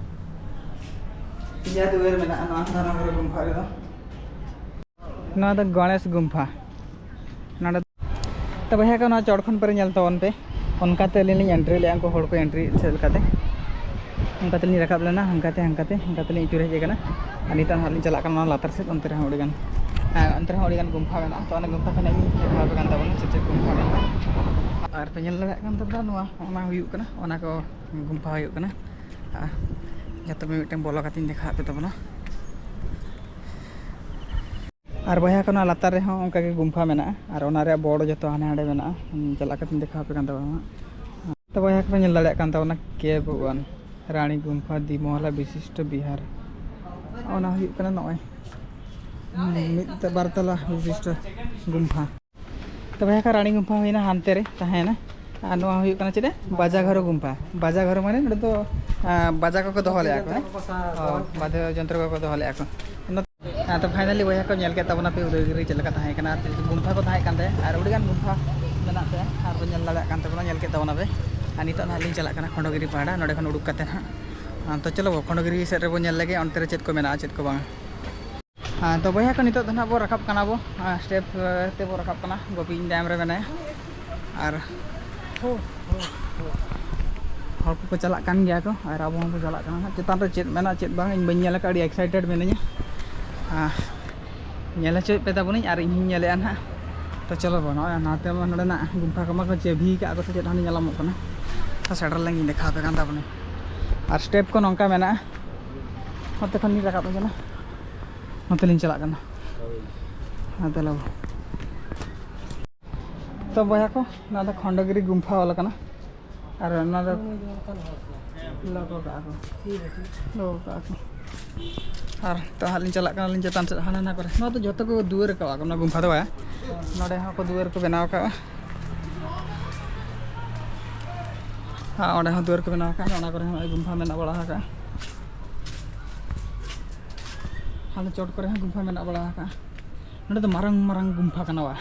ᱯᱮᱭᱟ ᱫᱩᱣᱟᱹᱨ ᱢᱮᱱᱟᱜᱼᱟ ᱱᱚᱣᱟ ᱫᱷᱚᱱᱚᱜᱷᱚᱨᱚ ᱜᱩᱢᱯᱷᱟ ᱨᱮᱫᱚ᱾ ᱱᱚᱣᱟ ᱫᱚ ᱜᱚᱬᱮᱥ ᱜᱩᱢᱯᱷᱟ᱾ ᱱᱚᱰᱮ ᱛᱚ ᱵᱚᱭᱦᱟ ᱠᱚ, ᱱᱚᱣᱟ ᱪᱚᱴ ᱠᱷᱚᱱ ᱯᱮᱨᱮ ᱧᱮᱞ ᱛᱟᱵᱚᱱ ᱯᱮ᱾ ᱚᱱᱠᱟᱛᱮ ᱟᱹᱞᱤᱧ ᱞᱤᱧ ᱮᱱᱴᱨᱤ ᱞᱮᱫᱼᱟ, ᱩᱱᱠᱩ ᱦᱚᱲ ᱠᱚ ᱮᱱᱴᱨᱤ ᱥᱮᱫ ᱞᱮᱠᱟᱛᱮ᱾ ᱚᱱᱠᱟ ᱛᱮᱞᱤᱧ ᱨᱟᱠᱟᱵ ᱞᱮᱱᱟ, ᱦᱟᱱᱠᱟᱛᱮ, ᱦᱟᱱᱠᱟᱛᱮ, ᱦᱟᱱᱠᱟᱛᱮᱞᱤᱧ ᱟᱹᱪᱩᱨ ᱦᱮᱡ ᱟᱠᱟᱱᱟ᱾ ᱟᱨ ᱱᱤᱛᱚᱜ ᱦᱟᱸᱜ ᱞᱤᱧ ᱪᱟᱞᱟᱜ ᱠᱟᱱᱟ ᱱᱚᱣᱟ ᱞᱟᱛᱟᱨ ᱥᱮᱫ, ᱚᱱᱛᱮ ᱨᱮᱦᱚᱸ ᱟᱹᱰᱤᱜᱟᱱ, ᱦᱮᱸ, ᱚᱱᱛᱮ ᱨᱮᱦᱚᱸ ᱟᱹᱰᱤᱜᱟᱱ ᱜᱩᱢᱯᱷᱟ ᱢᱮᱱᱟᱜᱼᱟ᱾ ᱛᱚ, ᱚᱱᱟ ᱜᱩᱢᱯᱷᱟ ᱠᱷᱚᱱᱟᱜ ᱤᱧ ᱫᱮᱠᱷᱟᱣ ᱟᱯᱮ ᱠᱟᱱ ᱛᱟᱵᱚᱱᱟ ᱪᱮᱫ ᱪᱮᱫ ᱜᱩᱢᱯᱷᱟ ᱢᱮᱱᱟᱜᱼᱟ᱾ ᱟᱨ ᱯᱮ ᱧᱮᱞ ᱫᱟᱲᱮᱭᱟᱜ ᱠᱟᱱ ᱛᱟᱵᱚᱱᱟ, ᱱᱚᱣᱟ, ᱚᱱᱟ ᱦᱩᱭᱩᱜ ᱠᱟᱱᱟ, ᱚᱱᱟ ᱠᱚ ᱜᱩᱢᱯᱷᱟ ᱦᱩᱭᱩᱜ ᱠᱟᱱᱟ᱾ ᱟᱨ ᱡᱚᱛᱚ ᱢᱤᱫ ᱢᱤᱫᱴᱟᱝ ᱵᱚᱞᱚ ᱠᱟᱛᱮᱧ ᱫᱮᱠᱷᱟᱣ ᱟᱯᱮ ᱛᱟᱵᱚᱱᱟ᱾ ᱟᱨ ᱵᱚᱭᱦᱟ ᱠᱚ, ᱱᱚᱣᱟ ᱞᱟᱛᱟᱨ ᱨᱮᱦᱚᱸ ᱚᱱᱠᱟᱜᱮ ᱜᱩᱢᱯᱷᱟ ᱢᱮᱱᱟᱜᱼᱟ, ᱟᱨ ᱚᱱᱟ ᱨᱮᱭᱟᱜ ᱵᱚᱲ ᱡᱚᱛᱚ ᱦᱟᱱᱮ ᱦᱟᱸᱰᱮ ᱢᱮᱱᱟᱜᱼᱟ᱾ ᱦᱩᱸ, ᱪᱟᱞᱟᱜ ᱠᱟᱛᱮᱧ ᱫᱮᱠᱷᱟᱣ ᱟᱯᱮ ᱠᱟᱱ ᱛᱟᱵᱚᱱᱟ ᱦᱟᱸᱜ᱾ ᱛᱚ ᱵᱚᱭᱦᱟ ᱠᱚ, ᱧᱮᱞ ᱫᱟᱲᱮᱭᱟᱜ ᱠᱟᱱ ᱛᱟᱵᱚᱱᱟ ᱠᱮᱵᱽ ᱚᱣᱟᱱ, ᱨᱟᱱᱤ ᱜᱩᱢᱯᱷᱟ, ᱫᱤᱢᱚᱦᱚᱞᱟ ᱵᱤᱥᱤᱥᱴᱚ ᱵᱤᱦᱟᱨ᱾ ᱚᱱᱟ ᱦᱩᱭᱩᱜ ᱠᱟᱱᱟ ᱱᱚᱜᱼᱚᱭ, ᱦᱩᱸ, ᱢᱤᱫ ᱛᱮ ᱵᱟᱨ ᱛᱟᱞᱟ ᱵᱤᱥᱤᱥᱴᱚ ᱜᱩᱢᱯᱷᱟ᱾ ᱛᱚ ᱵᱚᱭᱦᱟ ᱠᱚ, ᱨᱟᱱᱤ ᱜᱩᱢᱯᱷᱟ ᱦᱩᱭᱱᱟ, ᱦᱟᱱᱛᱮ ᱨᱮ ᱛᱟᱦᱮᱸᱭᱮᱱᱟ᱾ ᱟᱨ ᱱᱚᱣᱟ ᱦᱩᱭᱩᱜ ᱠᱟᱱᱟ ᱪᱮᱫ? ᱵᱟᱡᱟ ᱜᱷᱚᱨᱚ ᱜᱩᱢᱯᱷᱟ᱾ ᱵᱟᱡᱟ ᱜᱷᱚᱨᱚ ᱢᱟᱱᱮ ᱱᱚᱰᱮ ᱫᱚ, ᱟᱸ, ᱵᱟᱡᱟ ᱠᱚᱠᱚ ᱫᱚᱦᱚ ᱞᱮᱫᱼᱟ ᱠᱚ᱾ ᱦᱚᱸ, ᱵᱟᱫᱽᱫᱷᱚ ᱡᱚᱱᱛᱨᱚ ᱠᱚᱠᱚ ᱫᱚᱦᱚ ᱞᱮᱫᱼᱟ ᱠᱚ᱾ ᱦᱮᱸ, ᱛᱚ finally ᱵᱚᱭᱦᱟ ᱠᱚ, ᱧᱮᱞ ᱠᱮᱫ ᱛᱟᱵᱚᱱᱟ ᱯᱮ ᱩᱫᱚᱭᱜᱤᱨᱤ ᱪᱮᱫ ᱞᱮᱠᱟ ᱛᱟᱦᱮᱸ ᱠᱟᱱᱟ, ᱟᱨ ᱪᱮᱫ ᱜᱩᱢᱯᱷᱟ ᱠᱚ ᱛᱟᱦᱮᱸ ᱠᱟᱱ ᱛᱟᱭᱟ, ᱟᱨ ᱟᱹᱰᱤᱜᱟᱱ ᱜᱩᱢᱯᱷᱟ ᱢᱮᱱᱟᱜ ᱛᱟᱭᱟ, ᱟᱨ ᱵᱚᱱ ᱧᱮᱞ ᱫᱟᱲᱮᱭᱟᱜ ᱠᱟᱱ ᱛᱟᱵᱚᱱᱟ, ᱧᱮᱞ ᱠᱮᱫ ᱛᱟᱵᱚᱱᱟ ᱯᱮ᱾ ᱟᱨ ᱱᱤᱛᱚᱜ ᱱᱟᱦᱟᱜ ᱞᱤᱧ ᱪᱟᱞᱟᱜ ᱠᱟᱱᱟ ᱠᱷᱚᱸᱰᱚᱜᱤᱨᱤ ᱯᱟᱦᱟᱲᱟ, ᱱᱚᱸᱰᱮ ᱠᱷᱚᱱ ᱩᱰᱩᱠ ᱠᱟᱛᱮ ᱱᱟᱦᱟᱜ᱾ ᱟᱸ, ᱛᱚ ᱪᱚᱞᱚ, ᱠᱷᱚᱸᱰᱚᱜᱤᱨᱤ ᱥᱮᱫ ᱨᱮᱵᱚᱱ ᱧᱮᱞ ᱞᱮᱜᱮ, ᱚᱱᱛᱮ ᱨᱮ ᱪᱮᱫ ᱠᱚ ᱢᱮᱱᱟᱜᱼᱟ, ᱪᱮᱫ ᱠᱚ ᱵᱟᱝᱟ᱾ ᱟᱨ ᱛᱚ ᱵᱚᱭᱦᱟ ᱠᱚ, ᱱᱤᱛᱚᱜ ᱫᱚ ᱱᱟᱦᱟᱜ ᱵᱚ ᱨᱟᱠᱟᱵ ᱠᱟᱱᱟ ᱵᱚ, ᱟᱨ step, ᱮ, ᱛᱮᱵᱚ ᱨᱟᱠᱟᱵ ᱠᱟᱱᱟ᱾ ᱜᱳᱯᱤᱧ ᱰᱮᱢ ᱨᱮ ᱢᱮᱱᱟᱭᱟ᱾ ᱟᱨ ᱦᱚᱲ ᱠᱚᱠᱚ ᱪᱟᱞᱟᱜ ᱠᱟᱱ ᱜᱮᱭᱟ ᱠᱚ, ᱟᱨ ᱟᱵᱚ ᱦᱚᱸᱵᱚ ᱪᱟᱞᱟᱜ ᱠᱟᱱᱟ ᱦᱟᱸᱜ᱾ ᱪᱮᱛᱟᱱ ᱨᱮ ᱪᱮᱫ ᱢᱮᱱᱟᱜᱼᱟ, ᱪᱮᱫ ᱵᱟᱝ, ᱤᱧ ᱵᱟᱹᱧ ᱧᱮᱞ ᱟᱠᱟᱫᱼᱟ᱾ ᱟᱹᱰᱤ excited ᱢᱤᱱᱟᱹᱧᱟ᱾ ᱟᱨ ᱧᱮᱞ ᱦᱚᱪᱚᱭᱮᱫ ᱯᱮ ᱛᱟᱵᱚᱱᱟᱹᱧ ᱟᱨ ᱤᱧ ᱦᱚᱸᱧ ᱧᱮᱞᱮᱫᱼᱟ ᱱᱟᱦᱟᱜ᱾ ᱛᱚ ᱪᱚᱞᱚ ᱵᱚᱱ, ᱱᱚᱜᱼᱚᱭ ᱱᱟᱛᱮ ᱢᱟ ᱱᱚᱰᱮᱱᱟᱜ ᱜᱩᱢᱯᱷᱟ ᱠᱚᱢᱟ ᱠᱚ ᱪᱟᱹᱵᱷᱤ ᱠᱟᱜᱼᱟ ᱠᱚ ᱥᱮ ᱪᱮᱫ, ᱦᱟᱸᱰᱮ ᱧᱮᱞᱚᱜ ᱠᱟᱱᱟ᱾ ᱛᱚ ᱥᱮᱴᱮᱨ ᱞᱮᱱ ᱜᱤᱧ ᱫᱮᱠᱷᱟᱣ ᱟᱯᱮ ᱠᱟᱱ ᱛᱟᱵᱚᱱᱟᱹᱧ᱾ ᱟᱨ step ᱠᱚ ᱱᱚᱝᱠᱟ ᱢᱮᱱᱟᱜᱼᱟ᱾ ᱱᱚᱛᱮ ᱠᱷᱚᱱ ᱞᱤᱧ ᱨᱟᱠᱟᱵ ᱠᱟᱱᱟ, ᱱᱚᱛᱮ ᱞᱤᱧ ᱪᱟᱞᱟᱜ ᱠᱟᱱᱟ᱾ ᱦᱮᱸ, ᱛᱟᱦᱞᱮ ᱛᱚ ᱵᱚᱭᱦᱟ ᱠᱚ, ᱱᱚᱣᱟ ᱫᱚ ᱠᱷᱚᱱᱰᱚᱜᱤᱨᱤ ᱜᱩᱢᱯᱷᱟ ᱚᱞ ᱟᱠᱟᱱᱟ᱾ ᱟᱨ ᱚᱱᱟ ᱫᱚ ᱞᱚᱜᱚ ᱠᱟᱜᱼᱟ ᱠᱚ, ᱞᱚᱜᱚ ᱠᱟᱜᱼᱟ ᱠᱚ᱾ ᱟᱨ ᱛᱚ ᱦᱟᱸᱜ ᱞᱤᱧ ᱪᱟᱞᱟᱜ ᱠᱟᱱᱟᱞᱤᱧ ᱪᱮᱛᱟᱱ ᱥᱮᱫ, ᱦᱟᱱᱟ ᱱᱟ ᱠᱚᱨᱮ᱾ ᱱᱚᱣᱟ ᱫᱚ ᱡᱷᱚᱛᱚ ᱠᱚ ᱫᱩᱣᱟᱹᱨ ᱟᱠᱟᱫᱼᱟ ᱠᱚ, ᱚᱱᱟ ᱜᱩᱢᱯᱷᱟ ᱫᱚ ᱵᱟᱝ᱾ ᱱᱚᱰᱮ ᱦᱚᱸ ᱠᱚ ᱫᱩᱣᱟᱹᱨ ᱠᱚ ᱵᱮᱱᱟᱣ ᱟᱠᱟᱫᱼᱟ᱾ ᱟᱨ ᱚᱸᱰᱮ ᱦᱚᱸ ᱫᱩᱣᱟᱹᱨ ᱠᱚ ᱵᱮᱱᱟᱣ ᱟᱠᱟᱫᱼᱟ, ᱚᱱᱟ ᱠᱚᱨᱮ ᱦᱚᱸ ᱱᱚᱜᱼᱚᱭ ᱜᱩᱢᱯᱷᱟ ᱢᱮᱱᱟᱜ ᱵᱟᱲᱟ ᱟᱠᱟᱫᱼᱟ᱾ ᱦᱟᱱᱟ ᱪᱚᱴ ᱠᱚᱨᱮ ᱦᱚᱸ ᱜᱩᱢᱯᱷᱟ ᱢᱮᱱᱟᱜ ᱵᱟᱲᱟ ᱟᱠᱟᱫᱼᱟ᱾ ᱱᱚᱰᱮ ᱫᱚ ᱢᱟᱨᱟᱝ ᱢᱟᱨᱟᱝ ᱜᱩᱢᱯᱷᱟ ᱠᱟᱱᱟ ᱵᱟ᱾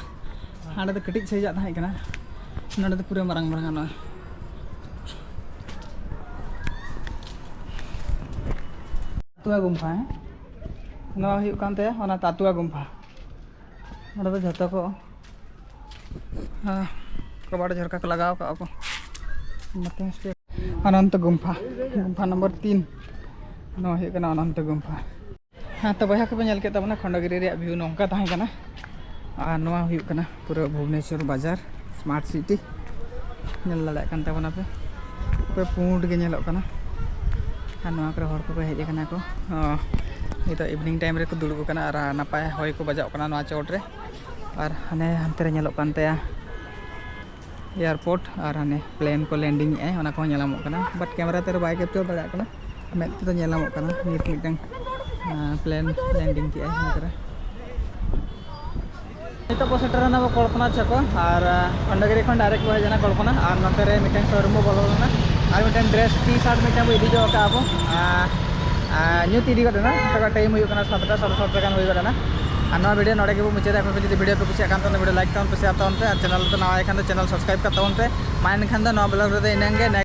ᱦᱟᱸᱰᱮ ᱫᱚ ᱠᱟᱹᱴᱤᱡ ᱥᱟᱹᱦᱤᱡᱟᱜ ᱛᱟᱦᱮᱸ ᱠᱟᱱᱟ, ᱱᱚᱰᱮ ᱫᱚ ᱯᱩᱨᱟᱹ ᱢᱟᱨᱟᱝ ᱢᱟᱨᱟᱝ ᱠᱟᱱᱟ᱾ ᱛᱟᱹᱛᱩᱣᱟ ᱜᱩᱢᱯᱷᱟ, ᱦᱮᱸ? ᱱᱚᱣᱟ ᱦᱩᱭᱩᱜ ᱠᱟᱱ ᱛᱟᱭᱟ ᱚᱱᱟ ᱛᱟᱹᱛᱩᱣᱟ ᱜᱩᱢᱯᱷᱟ᱾ ᱱᱚᱰᱮ ᱫᱚ ᱡᱷᱚᱛᱚ ᱠᱚ, ᱦᱮᱸ, ᱠᱚᱵᱟᱲ ᱡᱷᱚᱨᱠᱟ ᱠᱚ ᱞᱟᱜᱟᱣ ᱠᱟᱜᱼᱟ ᱠᱚ᱾ ᱱᱚᱛᱮ ᱦᱚᱸ ᱚᱱᱚᱱᱛᱚ ᱜᱩᱢᱯᱷᱟ, ᱜᱩᱢᱯᱷᱟ ᱱᱚᱢᱵᱚᱨ ᱛᱤᱱ᱾ ᱱᱚᱣᱟ ᱦᱩᱭᱩᱜ ᱠᱟᱱᱟ ᱚᱱᱚᱱᱛᱚ ᱜᱩᱢᱯᱷᱟ᱾ ᱦᱮᱸ, ᱛᱚ ᱵᱚᱭᱦᱟ ᱠᱚᱯᱮ ᱧᱮᱞ ᱠᱮᱫ ᱛᱟᱵᱚᱱᱟ ᱠᱷᱚᱱᱰᱚᱜᱤᱨᱤ ᱨᱮᱭᱟᱜ view ᱱᱚᱝᱠᱟ ᱛᱟᱦᱮᱸ ᱠᱟᱱᱟ᱾ ᱟᱨ ᱱᱚᱣᱟ ᱦᱩᱭᱩᱜ ᱠᱟᱱᱟ ᱯᱩᱨᱟᱹ ᱵᱷᱩᱵᱽᱱᱮᱥᱚᱨ ᱵᱟᱡᱟᱨ, smart city᱾ ᱧᱮᱞ ᱫᱟᱲᱮᱭᱟᱜ ᱠᱟᱱ ᱛᱟᱵᱚᱱᱟ ᱯᱮ, ᱯᱩᱨᱟᱹ ᱯᱩᱸᱰ ᱜᱮ ᱧᱮᱞᱚᱜ ᱠᱟᱱᱟ᱾ ᱟᱨ ᱱᱚᱣᱟ ᱠᱚᱨᱮ ᱦᱚᱲ ᱠᱚᱠᱚ ᱦᱮᱡ ᱟᱠᱟᱱᱟ ᱠᱚ᱾ ᱚ, ᱱᱤᱛᱚᱜ evening time ᱨᱮᱠᱚ ᱫᱩᱲᱩᱵ ᱟᱠᱟᱱᱟ ᱟᱨ ᱱᱟᱯᱟᱭ ᱦᱚᱭ ᱠᱚ ᱵᱟᱡᱟᱜ ᱠᱟᱱᱟ ᱱᱚᱣᱟ ᱪᱚᱴ ᱨᱮ᱾ ᱟᱨ ᱦᱟᱱᱮ ᱦᱟᱱᱛᱮ ᱨᱮ ᱧᱮᱞᱚᱜ ᱠᱟᱱ ᱛᱟᱭᱟ airport, ᱟᱨ ᱦᱟᱱᱮ plane ᱠᱚ landing ᱮᱫᱼᱟᱭ, ᱚᱱᱟ ᱠᱚᱦᱚᱸ ᱧᱮᱞ ᱧᱟᱢᱚᱜ ᱠᱟᱱᱟ, but camera ᱛᱮᱫᱚ ᱵᱟᱭ capture ᱫᱟᱲᱮᱭᱟᱜ ᱠᱟᱱᱟ᱾ ᱢᱮᱫ ᱛᱮᱫᱚ ᱧᱮᱞ ᱧᱟᱢᱚᱜ ᱠᱟᱱᱟ ᱱᱤᱛ ᱢᱤᱫᱴᱟᱝ, ᱟᱸ, plane landing ᱠᱮᱜᱼᱟᱭ ᱱᱚᱛᱮ ᱨᱮ᱾ ᱱᱤᱛᱚᱜ ᱵᱚ ᱥᱮᱴᱮᱨ ᱮᱱᱟ ᱵᱚ ᱠᱚᱞᱯᱚᱱᱟ ᱪᱷᱚᱠᱚ, ᱟᱨ, ᱟᱸ, ᱠᱷᱚᱱᱰᱚᱜᱤᱨᱤ ᱠᱷᱚᱱ direct ᱵᱚ ᱦᱮᱡ ᱮᱱᱟ ᱠᱚᱞᱯᱚᱱᱟ, ᱟᱨ ᱱᱚᱛᱮ ᱨᱮ ᱢᱤᱫᱴᱟᱝ showroom ᱵᱚ ᱵᱚᱞᱚ ᱞᱮᱱᱟ, ᱟᱨ ᱢᱤᱫᱴᱟᱝ dress T-shirt ᱢᱤᱫᱴᱟᱝ ᱵᱚ ᱤᱫᱤ ᱦᱚᱴᱚ ᱠᱟᱜᱼᱟ ᱵᱚ, ᱟᱨ, ᱟᱨ ᱧᱩᱛ ᱤᱫᱤ ᱜᱚᱫ ᱮᱱᱟ, ᱱᱤᱛᱚᱜ time ᱦᱩᱭᱩᱜ ᱠᱟᱱᱟ ᱥᱟᱛᱴᱟ, ᱥᱟᱲᱮ ᱥᱟᱛᱴᱟ ᱜᱟᱱ ᱦᱩᱭ ᱜᱚᱫ ᱮᱱᱟ᱾ ᱟᱨ ᱱᱚᱣᱟ video ᱱᱚᱰᱮ ᱜᱮᱵᱚ ᱢᱩᱪᱟᱹᱫᱟ᱾ ᱟᱯᱮ ᱠᱚ ᱡᱩᱫᱤ video ᱯᱮ ᱠᱩᱥᱤᱭᱟᱜ ᱠᱷᱟᱱ ᱛᱟᱦᱚᱞᱮ video like ᱛᱟᱵᱚᱱ ᱯᱮ, share ᱛᱟᱵᱚᱱ ᱯᱮ, ᱟᱨ channel ᱨᱮ ᱱᱟᱣᱟ ᱜᱮ ᱠᱷᱟᱱ ᱫᱚ channel subscribe ᱠᱟᱜ ᱛᱟᱵᱚᱱ ᱯᱮ᱾ ᱢᱟ ᱮᱱᱠᱷᱟᱱ ᱫᱚ ᱱᱚᱣᱟ vlog ᱨᱮᱫᱚ ᱤᱱᱟᱹᱝ ᱜᱮ᱾